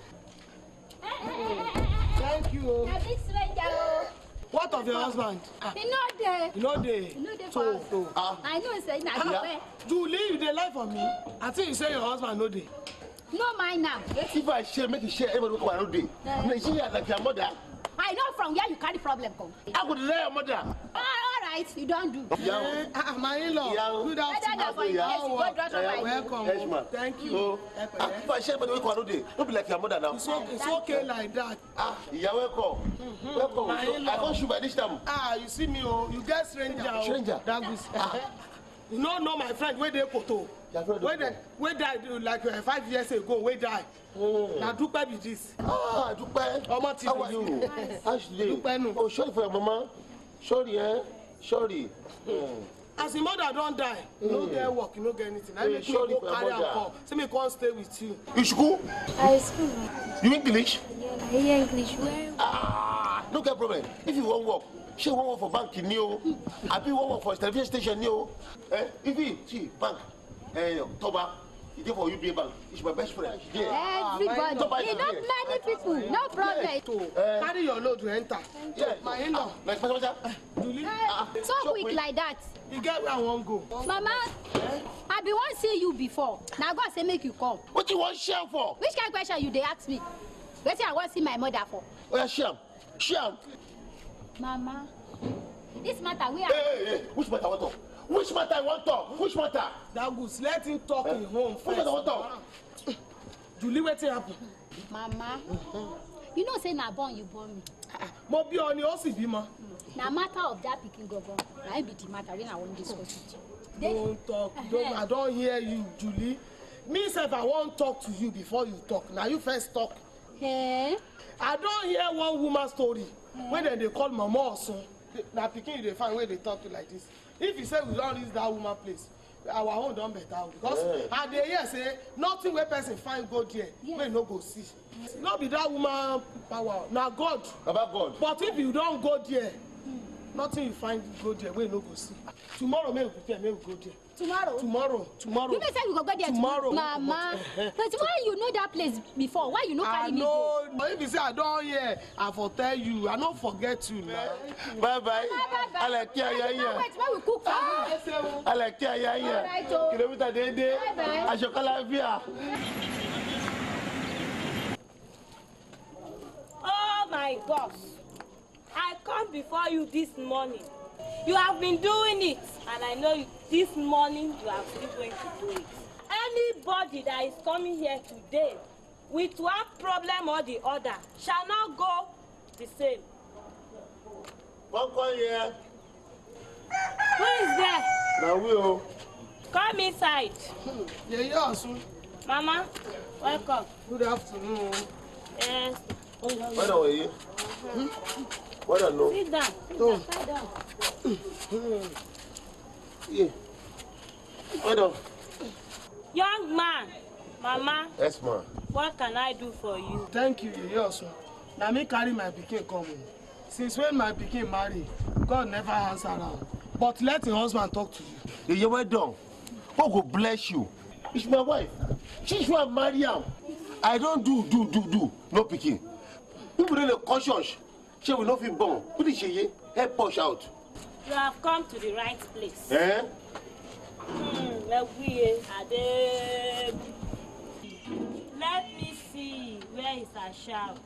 Thank you. Na big stranger o. What of your husband? Ah. He no dey. He no dey. He no dey for house. So, ah. I know say na you. Julie, you dey lie for me? I think you say your husband no dey. No mind am. If I share, make you share, everybody come around dey. Eh. Na you like your mother. I know from where you carry problem come. I go lie your mother. Ah, all right, you don do. Yeah. Eh, ah, ah, my in-law. Yeah. Good afternoon. Yes, you go drop my. Welcome. Yes, ma'am. Thank you. So, ah, if I share, everybody come around dey. No be like your mother now. It's okay, it's okay like that. Ah, you're welcome. Mm-hmm. Welcome. My in-law. I come shoot by this time. Ah, you see me, oh, you get stranger. Stranger. That is. Ah. You no know my friend wey dey Koto. Your friend wey dey, wey die like uh, five years ago, wey die. Mm. Na Dupe be this. Ah, Dupe. How are you? How should you? Dupe no. Oh, sorry for your mama. Sorry, eh? Sorry. Mm. As him mother don die, you no get work, you no get anything. I make you go carry am come. Say me come stay with you. You school? I school. You English? Yeah, I hear English well. Ah, no get problem. If you wan work, she wan work for bank ni o. Abi wan work for television station ni o. Eh? If you see bank, eh, Toba, you dey for U B A bank. He's my best friend. Yeah. Everybody. Toba is there. Many people, no problem. Yes. Eh. Carry your load, you enter. Yes. My in-law. Ah, like, so quick like that. You get where I wan go. Mama, I be wan see you before. Na God say make you come. What you wan share for? Which kind question you dey ask me? Wetin I wan see my mother for? Oh, yeah, share. Share. Mama, this matter we are. Hey, hey, hey. Which matter I wan talk? Which matter I wan talk? Which matter? That good. Let him talk in home first. Which matter I wan talk? Julie, wetin happen? Mama, you know say na born you born me. Ah, mo bí ọ ni ó sì bímọ. Na matter of that pikin gangan, na im be the matter wey I wan discuss with you. Don't talk. Don't, I don hear you, Julie. Me sef, I wan talk to you before you talk. Na you first talk. Eh? I don hear one woman story wey dem dey call Mama Osun. Na pikin you dey find wey dey talk to like this. If you say we don reach that woman place, our own don better o, because I dey hear say nothing wey person find go there wey no go see. No be that woman power, na God. Baba God. But if you don go there, nothing you find go there wey no go see. Tomorrow make we prepare, make we go there. Tomorrow? Tomorrow, tomorrow. You mean say we go go there tomorrow? Mama, but why you know that place before? Why you no carry me go? I know. If you say I don hear, I for tell you. I no forget you now. Bye bye. Bye bye. Alẹ́ kí aya yín. Wait, why we cook for you? Alẹ́ kí aya yín. All right o. Kìlómítà déédéé. Bye bye. Aṣọ kálàáfíà. Oh my gosh. I come before you this morning. You have been doing it, and I know you, this morning you are still going to do it. Anybody that is coming here today with one problem or the other shall not go the same. Come, come here. Who is there? Na we o. Come inside. Yeye Osun. Mama, welcome. Good afternoon. Yes. Well done, Yeye. Well done, no. Sit down. Sit down. Sit down. Yeah. Well done. Young man, Mama. Yes, ma. What can I do for you? Thank you, Yeye Osun. Na me carry my pikin come o. Since when my pikin marry, God never answer am. But let him husband talk to you. Yeye, well done. God go bless you. It's my wife. She should have married am. I don do, do, do, do. No pikin. People no dey conscious. Shey we no fit born? Who dey shey? Help us out. You have come to the right place. Eh? Hmm, Eguiye, Ade. Let me see, where is Ashau?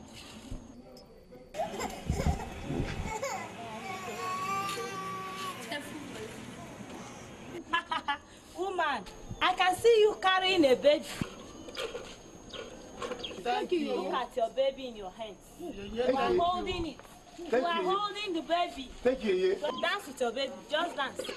Woman, I can see you carrying a baby. Thank you. Look at your baby in your hands. You are holding it. You are holding the baby. Thank you, Yeye. Dance with your baby. Just dance. Dance.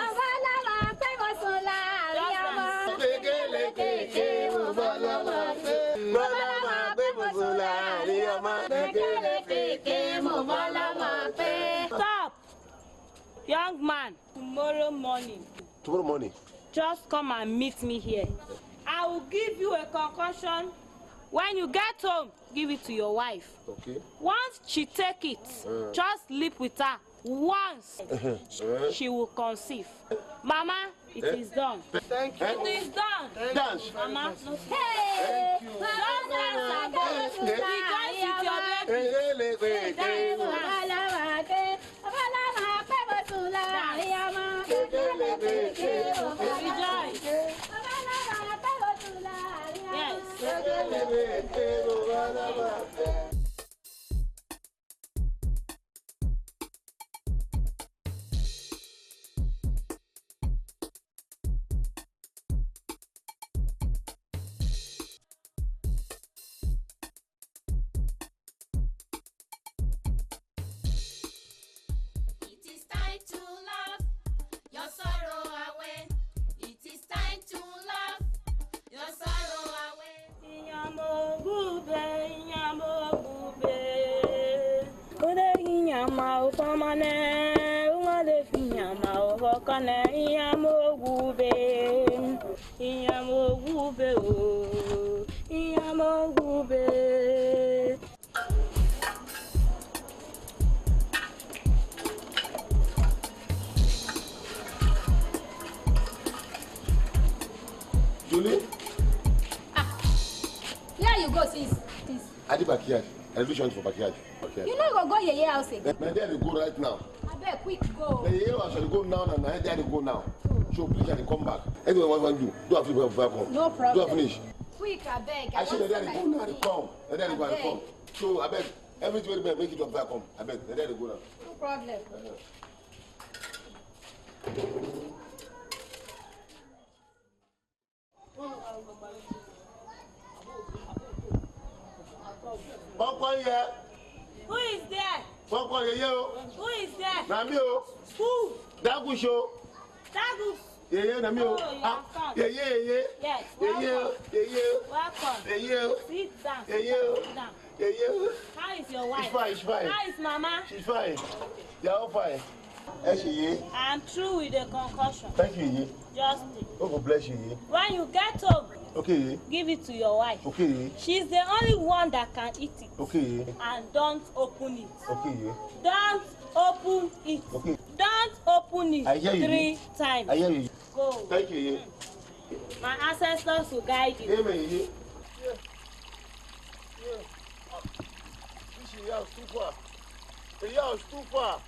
Ọmọ ọlọ́mọ pé mo sùn láàrin ọmọ. Just dance. Kékeré kékeré mo bọ́ lọ́mọ pé. Bọ́ lọ́mọ pé mo sùn láàrin ọmọ. Kékeré kékeré mo bọ́ lọ́mọ pé. Stop! Young man, tomorrow morning. Tomorrow morning. Just come and meet me here. I will give you a concussion. When you get home, give it to your wife. Okay. Once she take it, just sleep with her. Once she will conceive. Mama, it is done. Thank you. It is done. Dance. Mama, no. Hey! Don't dance again. Rejoice with your baby. Dance, dance. Rejoice. Yes. It is time to laugh your sorrow away. It is time to laugh your sorrow away. Inyamogube, inyamogube. Ode inyama ufamane, ungale inyama ufokane, inyamogube. Inyamogube o, inyamogube. Julie? Ah, where you go since? Since? I dey backyard. I do something for backyard. Okay. You no go go Yeye house again. Na there I dey go right now. Abeg, quick go. Na Yeye house I dey go now, now, na there I dey go now. So please, I dey come back. Anything I wan do, do am finish before I come. No problem. Do am finish. Quick, abeg. I say na there I dey go now, I dey come. Na there I dey go, I dey come. So abeg, everything wey remain, make you drop before I come. Abeg, na there I dey go now. No problem. Uh-huh. Oh, yeah. Who is there? Wọ́n kọ́ yeye o. Who is there? Na mi o. Who? Dagush o. Dagus. Yeye na mi o. Oh, you Ah, are fast. yeye yeye. Yes. Yeye o. Welcome. Yeye o. Welcome. Yeye o. Sit down. Yeye o. Sit down. Yeye o. How is your She's wife? Fine, she's fine. How is mama? She's fine. She's fine. They are all fine. Ẹ ṣe yeye. I'm through with the concussion. Thank you yeye. Just stay. God go bless you yeye. When you get home, Okay yeye. Give it to your wife. Okay yeye. She's the only one that can eat it. Okay yeye. And don't open it. Okay yeye. Don't open it. Okay. Don't open it I hear you. Three times. I hear you. Go. Thank you yeye. My ancestors will guide you. Amen yeye. Yeah. Yeah. Ah, this is house too far. The house too far.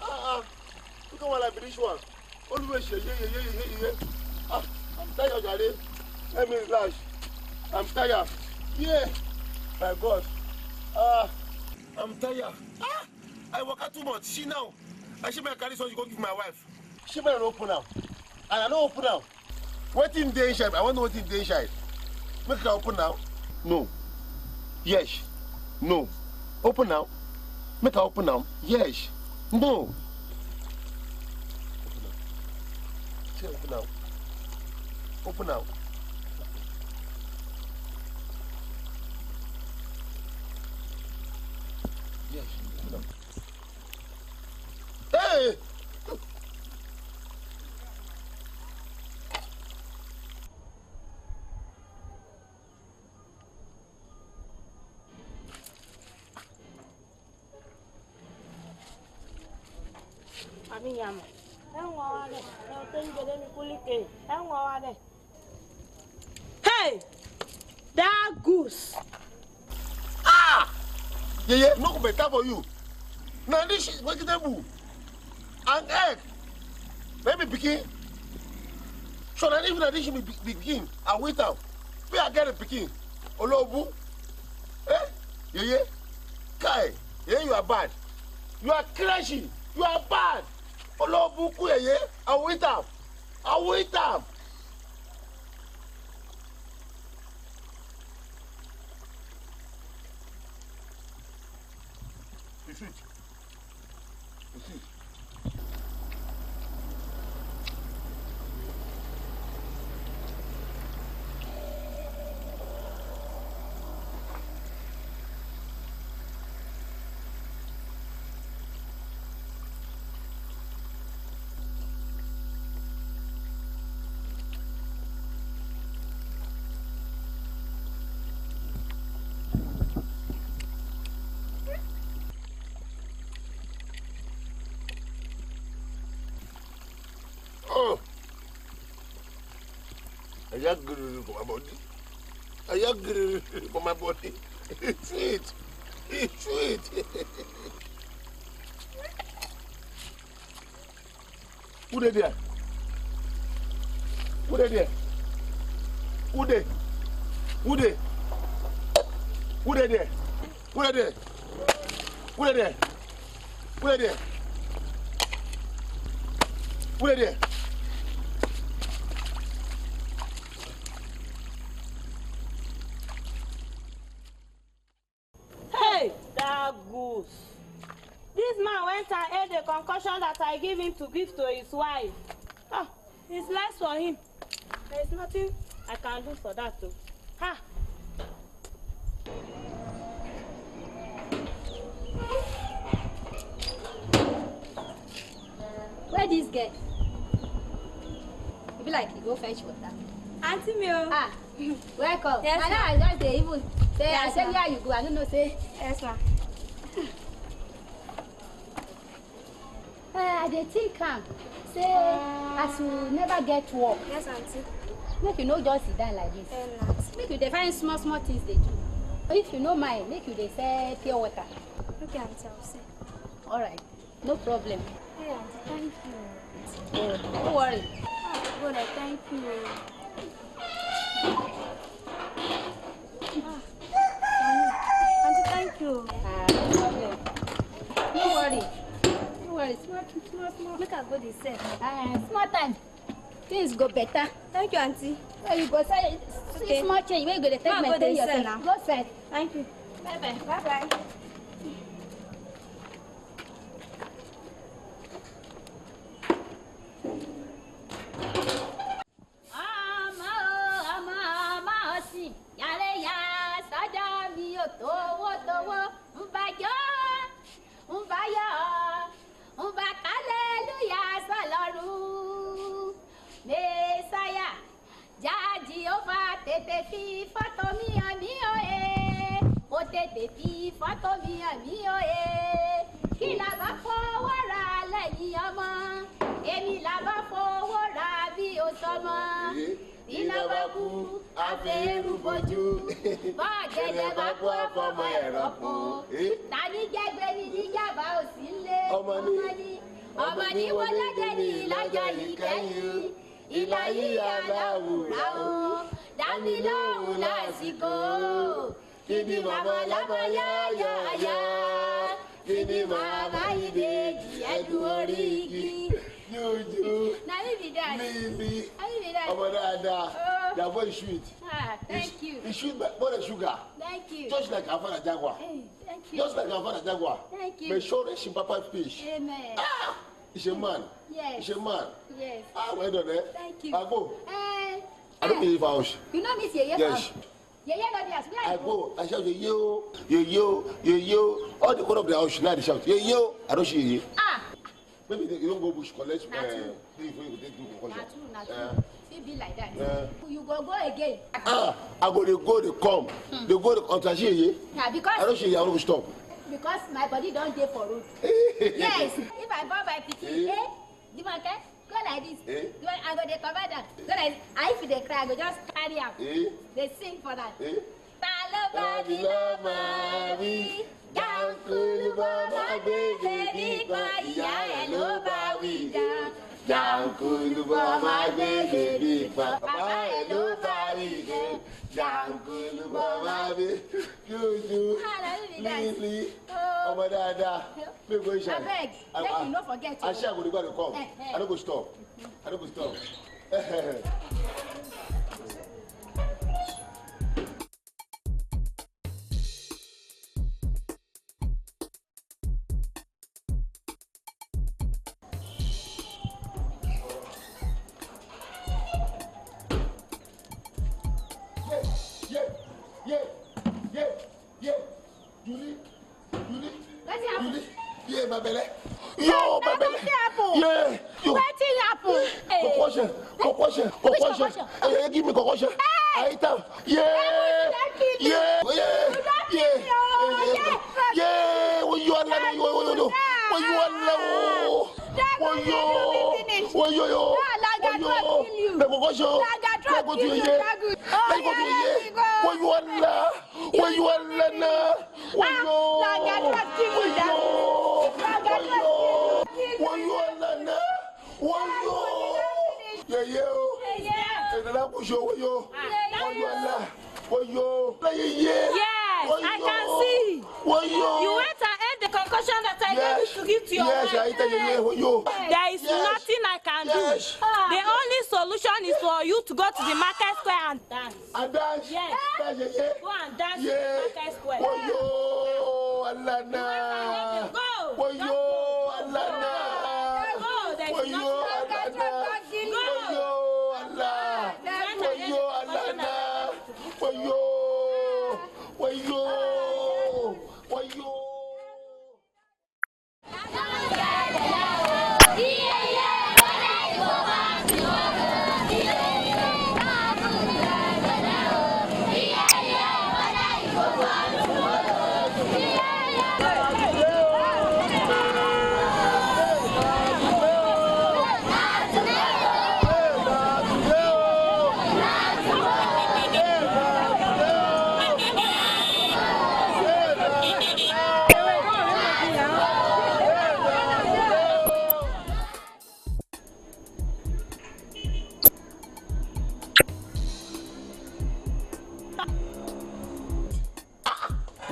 Ah ah. Look at one like this one. Always yeye yeye yeye yeye. Ah, I'm tired jare. Let me relax. I'm tired. Yeah. My God. Ah, I'm tired. Ah, I work out too much. See now. I should make carry something go give my wife. She better open now. And I don't open now. Wetin dey inside? I wan know wetin dey inside. Make I open now. No. Yes. No. Open now. Make I open now. Yes. No. Say open now. Open now. Yes. Open now. Hey! Abiyamọ. Enwawale. N'otu njede mi kulike. Enwawale. Hey! That goose. Ah! Yeye, no go better for you. Na this is vegetable and egg. Maybe pikin. So na if na this be be- pikin, I wait am. Me I get a pikin. Olobu. Eh? Yeye. Kai. Yeye, you are bad. You are crazy. You are bad. Olobu ku yeye. I wait am. I wait am. You fit. You fit. Oh! I just grrr for my body. I just grrr for my body. It's sweet. It's sweet. Who dey there? Who dey there? Who dey? Who dey? Who dey there? Who dey there? Who dey there? Who dey there? Who dey there? Hey, that goose. This man went and ate the concussion that I give him to give to his wife. Ah, it's less for him. There is nothing I can do for that too. Ha! Where this girl? E be like you go fetch water. Aunty mi o. Ah, welcome. Yes, And ma. I just dey even say, I Yes, say ma. Where you go? I no know say. Yes, ma. Eh, I dey think am say as you never get work, Yes, aunty. Make you no just sit down like this. Eh, na. Make you dey find small small things dey do. If you no mind, make you dey sell pure water. Okay, aunty, I'll say. Alright, no problem. Hey, aunty, thank you. Oh, no worry. Ah, God, I thank you. Ah, aunty, thank you. Ah, no problem. No worry. No worry. Small, small, small. Make I go dey sell. Ah, small time. Things go better. Thank you, aunty. So you go sell see Okay. Small change. Where you go dey take Ma, go maintain dey yourself. sell now. Go sell. Thank you. Bye bye. Bye bye. Ọmọ o, ọmọ, ọmọ ọ̀sìn, yàrá ìyá sọ́jà mi ò tówó tówó, ń bá jó, ń bá yọ̀, ń bá kálẹ́lúyà sọ̀lọ́run. Mèsáyà, já Jèhófà tètè fi fọ́tò mi hàn mí o, e. Kó tètè fi fọ́tò mi hàn mí o, e. Kí la bá fowó rà lẹ́yìn ọmọ? Èmi la bá fowó rà bí o sọmọ. Iná bá kú, a fi eérú bojú. Bọ́ọ̀gẹ̀dẹ̀ bá kú, a fọmọ ẹ̀ rọ́pò. Ta ní jẹ́gbẹ́ ní níjàmbá ò sí lé? Ọmọ ni. Ọmọ ni wọ́n lọ́jọ́ ní ìlọ́jọ́ yìí kẹ́yìn. Ìlà yìí aláwùrà o, dá mi lóhùn lásìkò. Kí ni màmá ọlọ́mọ yá yá yá? Kí ni màmá ìbejì ẹ̀dùn orí igi? Juju. Na you be that. Lily. Na you be that. Ọmọ dáadáa. Oh. Your voice sweet. Ah, thank you. It's sweet more than sugar. Thank you. Just like our father Jaguar. Hey, thank you. Just like our father Jaguar. Thank you. May sure she papa fish. Amen. Ah, he's a man. Yes. He's a man. Yes. Ah, well done, eh? Thank you. I go. Eh, I don't believe house. You know Miss Yeye? Yes. Yeye no dey house. Where I go, I shout, "Yeye o, Yeye o, Yeye o." All the corner of the house, now they shout, "Yeye o." I don't see Yeye. Ah. Maybe they, you don't go bush collect. Na true. Thing before you go take do concoction. Na true, na true. Fit be like that. You go go again. Ah, I go dey go dey come. Dey go dey come. I see Yeye. Yeah, because I don't see Yeye, I no go stop. Because my body don dey for road. Yes, if I born my pikin, eh, Jumoke, go like this. Eh? Go, I go dey cover am. Go like this. And if you dey cry, I go just carry am. Eh? Dey sing for that. Eh? Ta ló bá mi lọ́mọ wí? Jàǹkùlù bọ́ máa gbé bèbí kan, ìyá ẹ̀ ló bá wí jà. Jàǹkùlù bọ́ máa gbé bèbí kan, bàbá ẹ̀ ló bá wí jà. Jàǹkùlù bọ́ máa gbé. Juju. Ah, na you be that. Lily. Oh. Ọmọ dáadáa. Make we shine. Abeg, make you no forget o. I say I go dey go, I dey come. Eh, eh. I no go stop. I no go stop. Yeah, yeah, yeah, yeah, yeah. Julie, Julie, wetin happen? Julie, yeah, my belle. Yo, my belle. Wetin happen? Yeah, yo. Wetin happen? Hey. Concussion, concussion, concussion. Which concussion? Hey, give me concussion. Hey. I hit am. Yeah. Hey, you don kill me. Yeah, yeah, yeah, yeah. Wayo Allah, wayo, wayo, wayo. Wayo Allah, wayo. Wayo, wayo, wayo. Wayo. Na concussion. Let's go to Yeye. Let's go to Yeye. Wayo Allah. Wayo Allah na. Wayo. Wayo. Wayo. Wayo Allah na. Wayo. Yeye o. Yeye. Wayo. Wayo Allah. Wayo. Yeye. Yes, I can see. Wayo. You went and ate the concussion that I gave you to give to your wife. Yes, I tell you, Yeye. Wayo. There is nothing I can do. Yes. The only solution is for you to go to the market square and dance. And dance. Yes. Dance, yeah, yeah. Go and dance in the market square. Wayo, Allah na. Go. Wayo, Allah na. Go. There is nothing I can do. Go. Wayo, Allah. Wayo, Allah na. Wayo. Wayo. Wayo.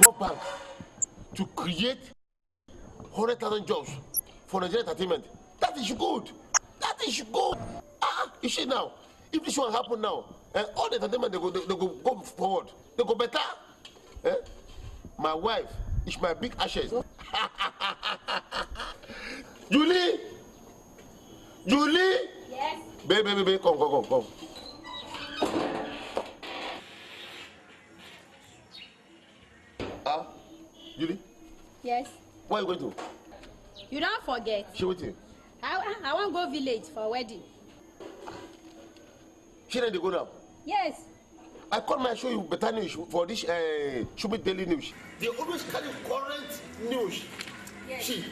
World Bank to create hundred thousand jobs for Nigerian entertainment. That is good. That is good. Ah, you see now, if this one happen now, eh, all the entertainment, they go, they, they go go forward. They go better. Eh? My wife is my big asset. Julie! Julie! Yes. Baby, baby, baby, come, come, come, come. Ah, Julie? Yes. Where you going to? You don't forget. She waiting. I, I wan go village for wedding. She ready to go now? Yes. I come and show you better news for this uh, Shumi Daily News. They always carry current news. Yes. See,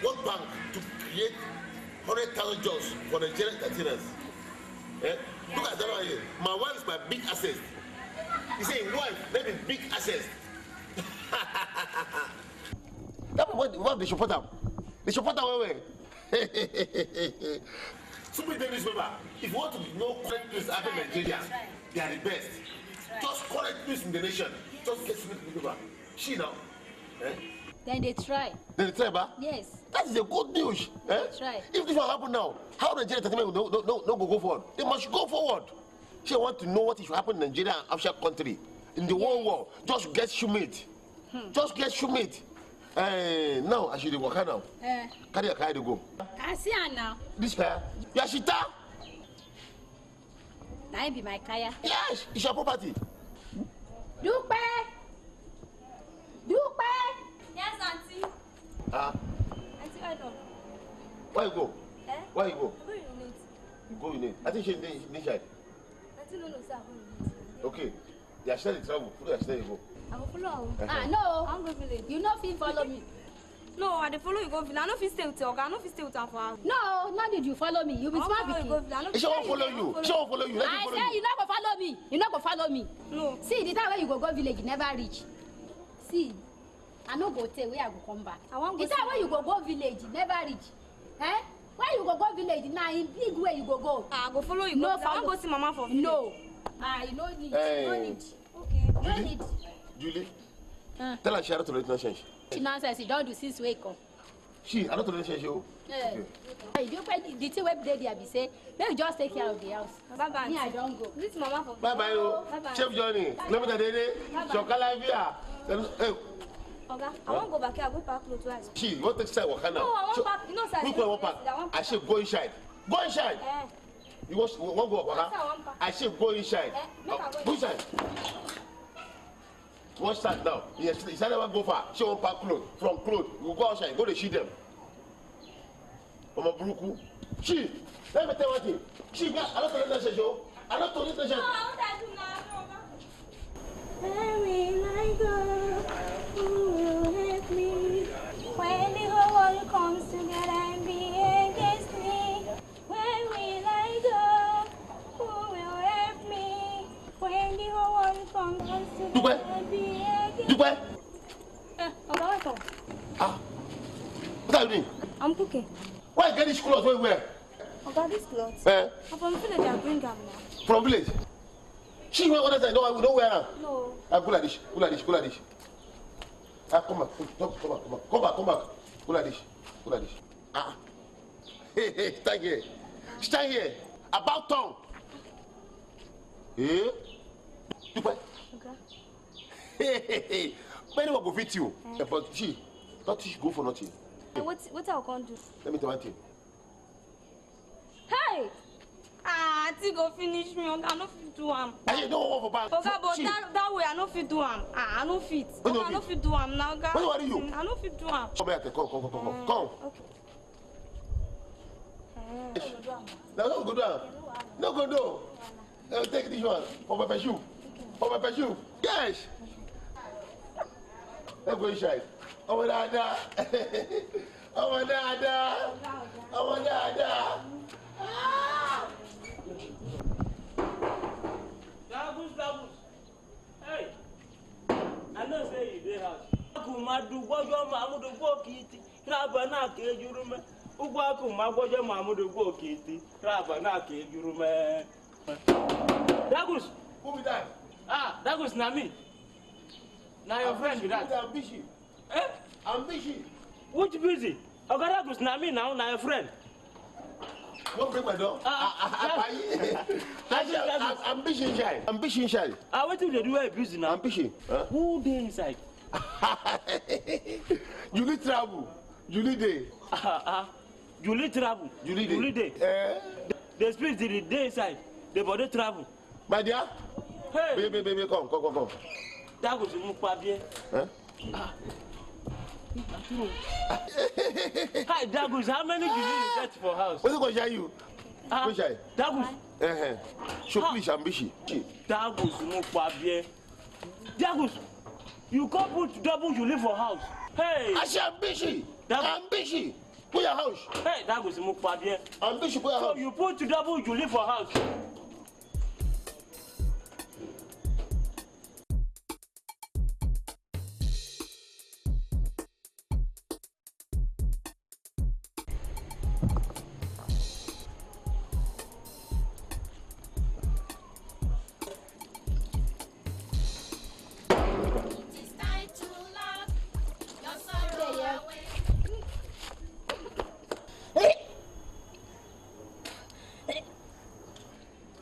World Bank to create hundred thousand jobs for Nigerian entertainers. Eh? Yes. Look at that one here. My wife is my big asset. He say him wife, let me big asset. That one, what, what they support am? They support am well well. Super Daily newspaper. If you want to know correct news about Nigeria, they are the best. Just correct news in the nation. Just get Super Daily newspaper. See now. Eh? Then they try. Then they try, ba? Yes. That is a good news. Eh? Try. If this one happen now, how Nigeria entertainment no, no, no, no go go forward? They must go forward. She want to know what is happen in Nigeria and Africa country, in the whole world. Just get Shumit. Just get Shumit. Eh, now, as you dey waka now, eh, carry your car dey go. I see her now. This car? Yashita? Na him be my kaya. Yes, it's your property. Dupe! Dupe! Yes, auntie. Ah. Auntie, well done. Where you go? Eh? Where you go? I go urinate. You go urinate. I think she dey inside. Auntie, no, no, sir, I go urinate. Okay. They are still in trouble. Follow your still go. I go follow her. Ah, no. I wan go village. You no fit follow me. No, I dey follow you go village. I no fit stay with your oga. I no fit stay with am for house. No, no need you follow me. You be small pikin. She wan follow you. She wan follow you. Let you follow you. I say you no go follow me. You no go follow me. No. See, the time wey you go go village, you never reach. See, I no go tey wey I go come back. I wan go. The time wey you go go village, you never reach. Eh? Why you go go village? Na in big way you go go. Ah, I go follow you go. No, I wan go see mama for village. No. Ah, you no need. You no need. Okay. No need. Julie, tell her she no tolerate nonsense. She nonsense. She don do since wake up. She, I no tolerate nonsense o. Eh. Okay. Hey, you pay the, the thing wey dey there be say, make you just take care of the house. Bye bye. Me, I don go. This mama for. Bye bye o. Bye bye. Safe journey. Let me tell you, Shokala Via. Hey. Oga, I wan go back here, I go pack clothes wey I. She, you wan take side waka now? No, I wan pack. You know, sir. Which one you wan pack? I say go inside. Go inside. Eh. You wan, you wan go waka? Yes, sir, I wan pack. I say go inside. Eh, make I go inside. Go inside. Watch that now. Yes, he said never go far. She wan pack clothes. From clothes, you go outside, go dey see them. Mama Buruku. She, let me tell you one thing. She, I don't tell you that show. I don't tell you that show. Where will I go? Who will help me? When the whole world comes together and be against me, where will I go? Who will help me? When the whole world comes together and be against me. Dupe! Eh, Oga, welcome. Ah, what are you doing? I'm cooking. Why you get this clothes wey you wear? Oga, this clothes? Eh? Na from village I bring am now. From village? She wear other side, no, I don't wear am. No. Ah, go like this, go like this, go like this. Ah, come back, come, come back, come back, come back, come back. Go like this, go like this. Ah. Hey, hey, stand here. Stand here. About tongue. Eh? Dupe. Oga. Hey, hey, hey. Many will go fit you. Eh. Eh, but she, not she go for nothing. Eh, what, what I can do? Let me tell you one thing. Hey! Ah, auntie go finish me. Oga, I no fit do am. I say no work for bank. Oga, but that, that way I no fit do am. Ah, I no fit. Oga, I no fit do am now, oga. What worry you? I no fit do am. Come here, come, come, come, come, come. Mm, come. Okay. Eh. Now no go do am. No go do. Eh, take this one for pepper soup. For pepper soup. Yes. Let's go inside. Ọmọ dáadáa. Ọmọ dáadáa. Ọmọ dáadáa. Ah! Dagus, Dagus. Hey! I know say you dey house. Akụmadụ gwọjọ ma amụdụ gwọ ka iti. Raba na ka ejuru me. Ụgwọ akụma gwọjọ ma amụdụ gwọ ka iti. Raba na ka ejuru me. Dagus. Who be that? Ah, Dagus, na me. Na your friend be that. Who be that? Busy. Eh? I'm busy. Which busy? Oga Dagus, na me now, na your friend. What bring my door? Ah, I, I, I, I, I, I'm, I'm busy inside. I'm busy inside. Ah, wetin you dey do where you busy now? I'm busy. Huh? Who dey inside? Julie travel. Julie dey. Ah, ah. Julie travel. Julie dey. Julie dey. Eh? The spirit dey dey inside. The body travel. My dear. Hey. Baby, baby, come, come, come, come. That was a move, Pabie. Eh? Ah. Hi, Dagus, how many Julie you get for house? Wetin go shy you? Ah, go shy. Dagus. Eh, eh. Show please, ambition. Dagus, mo pa bie. Dagus, you come put double Julie for house. Hey. I say ambition. Dagus. Ambition. Put your house. Hey, Dagus, mo pa bie. Ambition, put your house. So you put double Julie for house.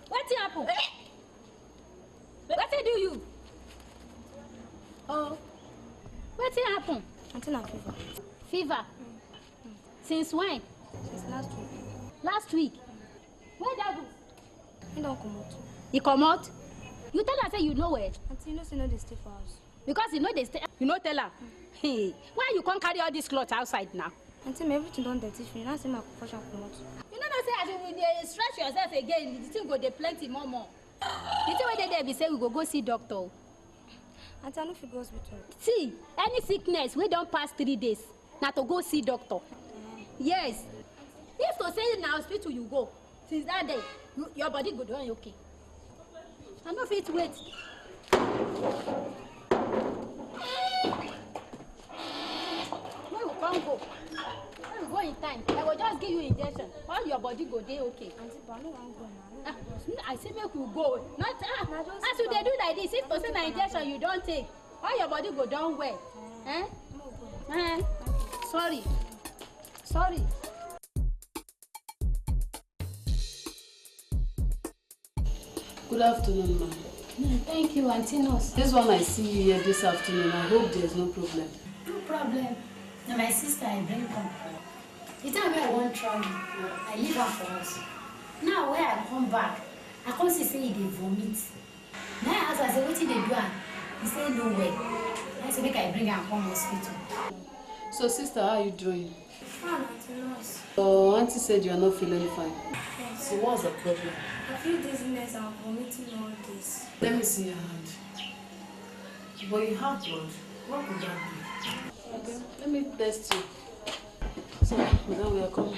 Wetin happen? Wetin do you? Oh, wetin happen? Aunty, na fever. Fever? Since when? Since last week. Last week? Where Dagus? He don comot. He comot? You tell am say you no well. Aunty, you know say he no dey stay for house. Because he no dey stay, you no tell am. Hey, why you come carry all this cloth outside now? Aunty, my everything don dirty finish. Now say make I wash am comot. You no know say as you dey stress yourself again, the thing go dey plenty more more. The thing wey dey there be say we go go see doctor o. Aunty, I no fit go hospital. See, any sickness wey don pass three days, na to go see doctor. Yes. If to say na hospital you go, since that day, you, your body go don okay. I no fit wait. Where we come go? Where we go in time? I go just give you injection. All your body go dey okay. Aunty, but I no wan go now. Ah, I say make we go. Not, ah, as you dey do like this, if to say na injection you don take, all your body go don well. Eh? Eh? Sorry. Sorry. Good afternoon, ma'am. Mm, thank you, Auntie Nurse. This one I see you here this afternoon. I hope there's no problem. No problem. Na my sister I bring come. The time wey I wan travel, I leave her for house. Now wey I come back, I come see say e dey vomit. Na I ask am say wetin dey do am. He say no well. I say make I bring am come hospital. So sister, how are you doing? Fine, Auntie Nurse. Oh, auntie said you are not feeling fine. Yes. So what's the problem? I feel dizziness and vomiting all this. Let me see your hand. But you have blood. What could that be? Okay, let me test you. So, madam, we are coming.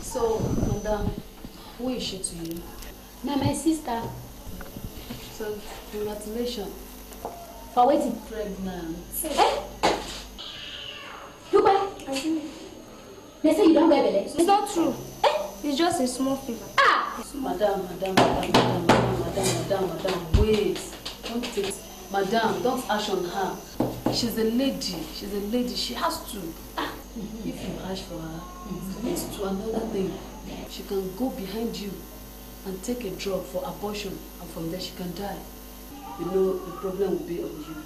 So, madam, who is she to you? Na my sister. So, congratulations. For wetin? Pregnant. Eh? Dupe? They say you don get belle? It's not true. Eh? It's just a small fever. Ah! Madam, madam, madam, wait. Don't take, madam, don't ash on her. She's a lady. She's a lady. She has to. Ah, if you ash for her, it leads to another thing. She can go behind you and take a drug for abortion, and from there she can die. You know, the problem will be on you.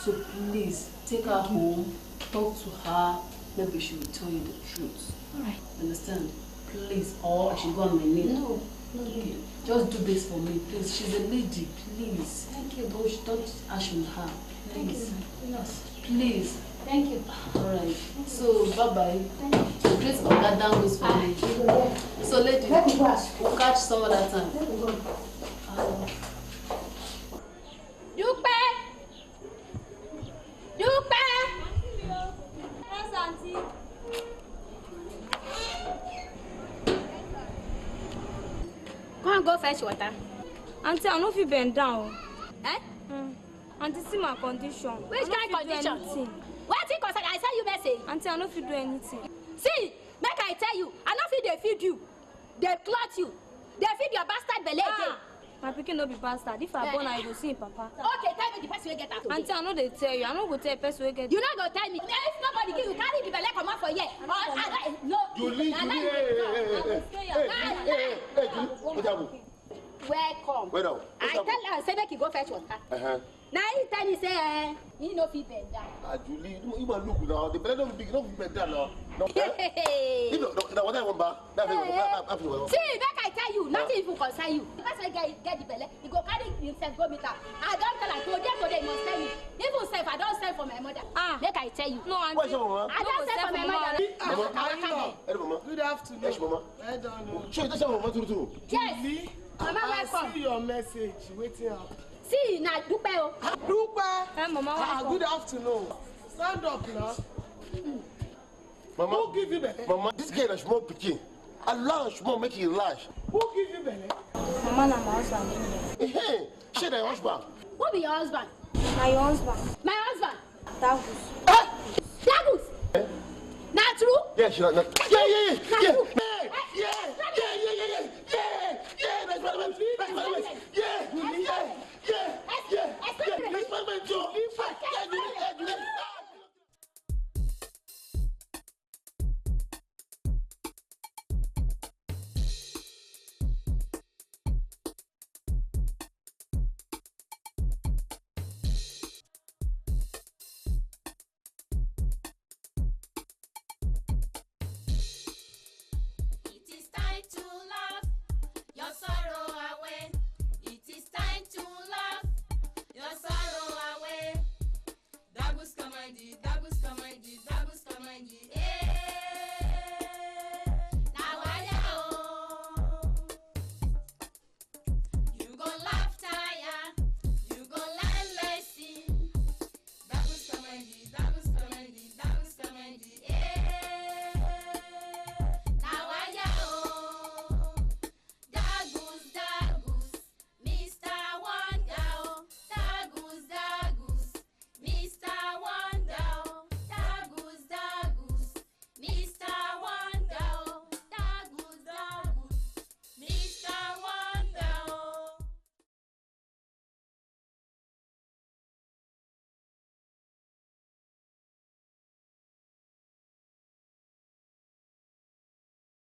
So please, take her home, talk to her, maybe she will tell you the truth. All right. Understand? Please, or I should go on my knee. No, no, okay. Just do this for me, please. She's a lady, please. Thank you. Don't, don't ash on her, please. Thank you, nurse. Please. Thank you. All right. So, bye-bye. Thank you. Greet Oga Dangos for me. So, lady, we'll catch some other time. Dúpẹ́! Dúpẹ́! Yes, aunty. Come go fetch water. Aunty, I no fit bend down. Eh? Mm. Aunty, see my condition. Which kind condition? Wetin concern? I say you Person. Auntie, I no fit do anything. See, make I tell you, I no fit dey feed you, dey clothe you, dey feed your bastard belle again. Ah, my pikin no be bastard. If I born am, you go see him papa. Okay, tell me the person wey get am today. Auntie, I no dey tell you. I no go tell person wey get. You no go tell me. If nobody give you, carry the belle comot for here. Or I no, no. Julie, na Julie, lie you dey tell. Hey, hey, hey, hey, I go stay here. Hey, hey, hey, hey, Julie, what happen? Welcome. Well done. I tell am say make he go fetch water. Uh-huh. Na he tell me say, eh, he no fit bend down. Ah, Julie, you, you man look now. The belle no big, no fit bend down now. No, eh? Hey. You know, no, no, what I want back. That thing, that, that, that thing. See, make I tell you, nothing even concern you. The person get, get the belle, he go carry himself go meet am. I don tell am today, today he must tell me. Even sef, I don send for my mother. Ah. Make I tell you. No, auntie. Where's your mama? I don send for my mother. Mama. Mama. Hello, mama. Good afternoon. Yes, mama. Well done o. Sure, you don send for mama too, too. Yes. Julie, mama, welcome. I see your message. Wetin happen? See, na Dupe o. Dupe. Hey, mama, welcome. Ah, good afternoon. Stand up now. Mama, who give you belle? Mama, this girl na small pikin. Allow am small, make e relax. Who give you belle? Mama, na my husband give me. Hey, shey na your husband? Who be your husband? Na your husband. My husband? Dagus. Eh? Dagus? Eh? Na true? Yes, na, na. Yeah, yeah, yeah. Na true? Yeah, yeah, yeah, yeah, yeah, yeah. Yeah, yeah, that's what I meant. That's what I meant. Yeah, yeah, yeah, yeah, yeah. That's what I meant, Joe. In fact,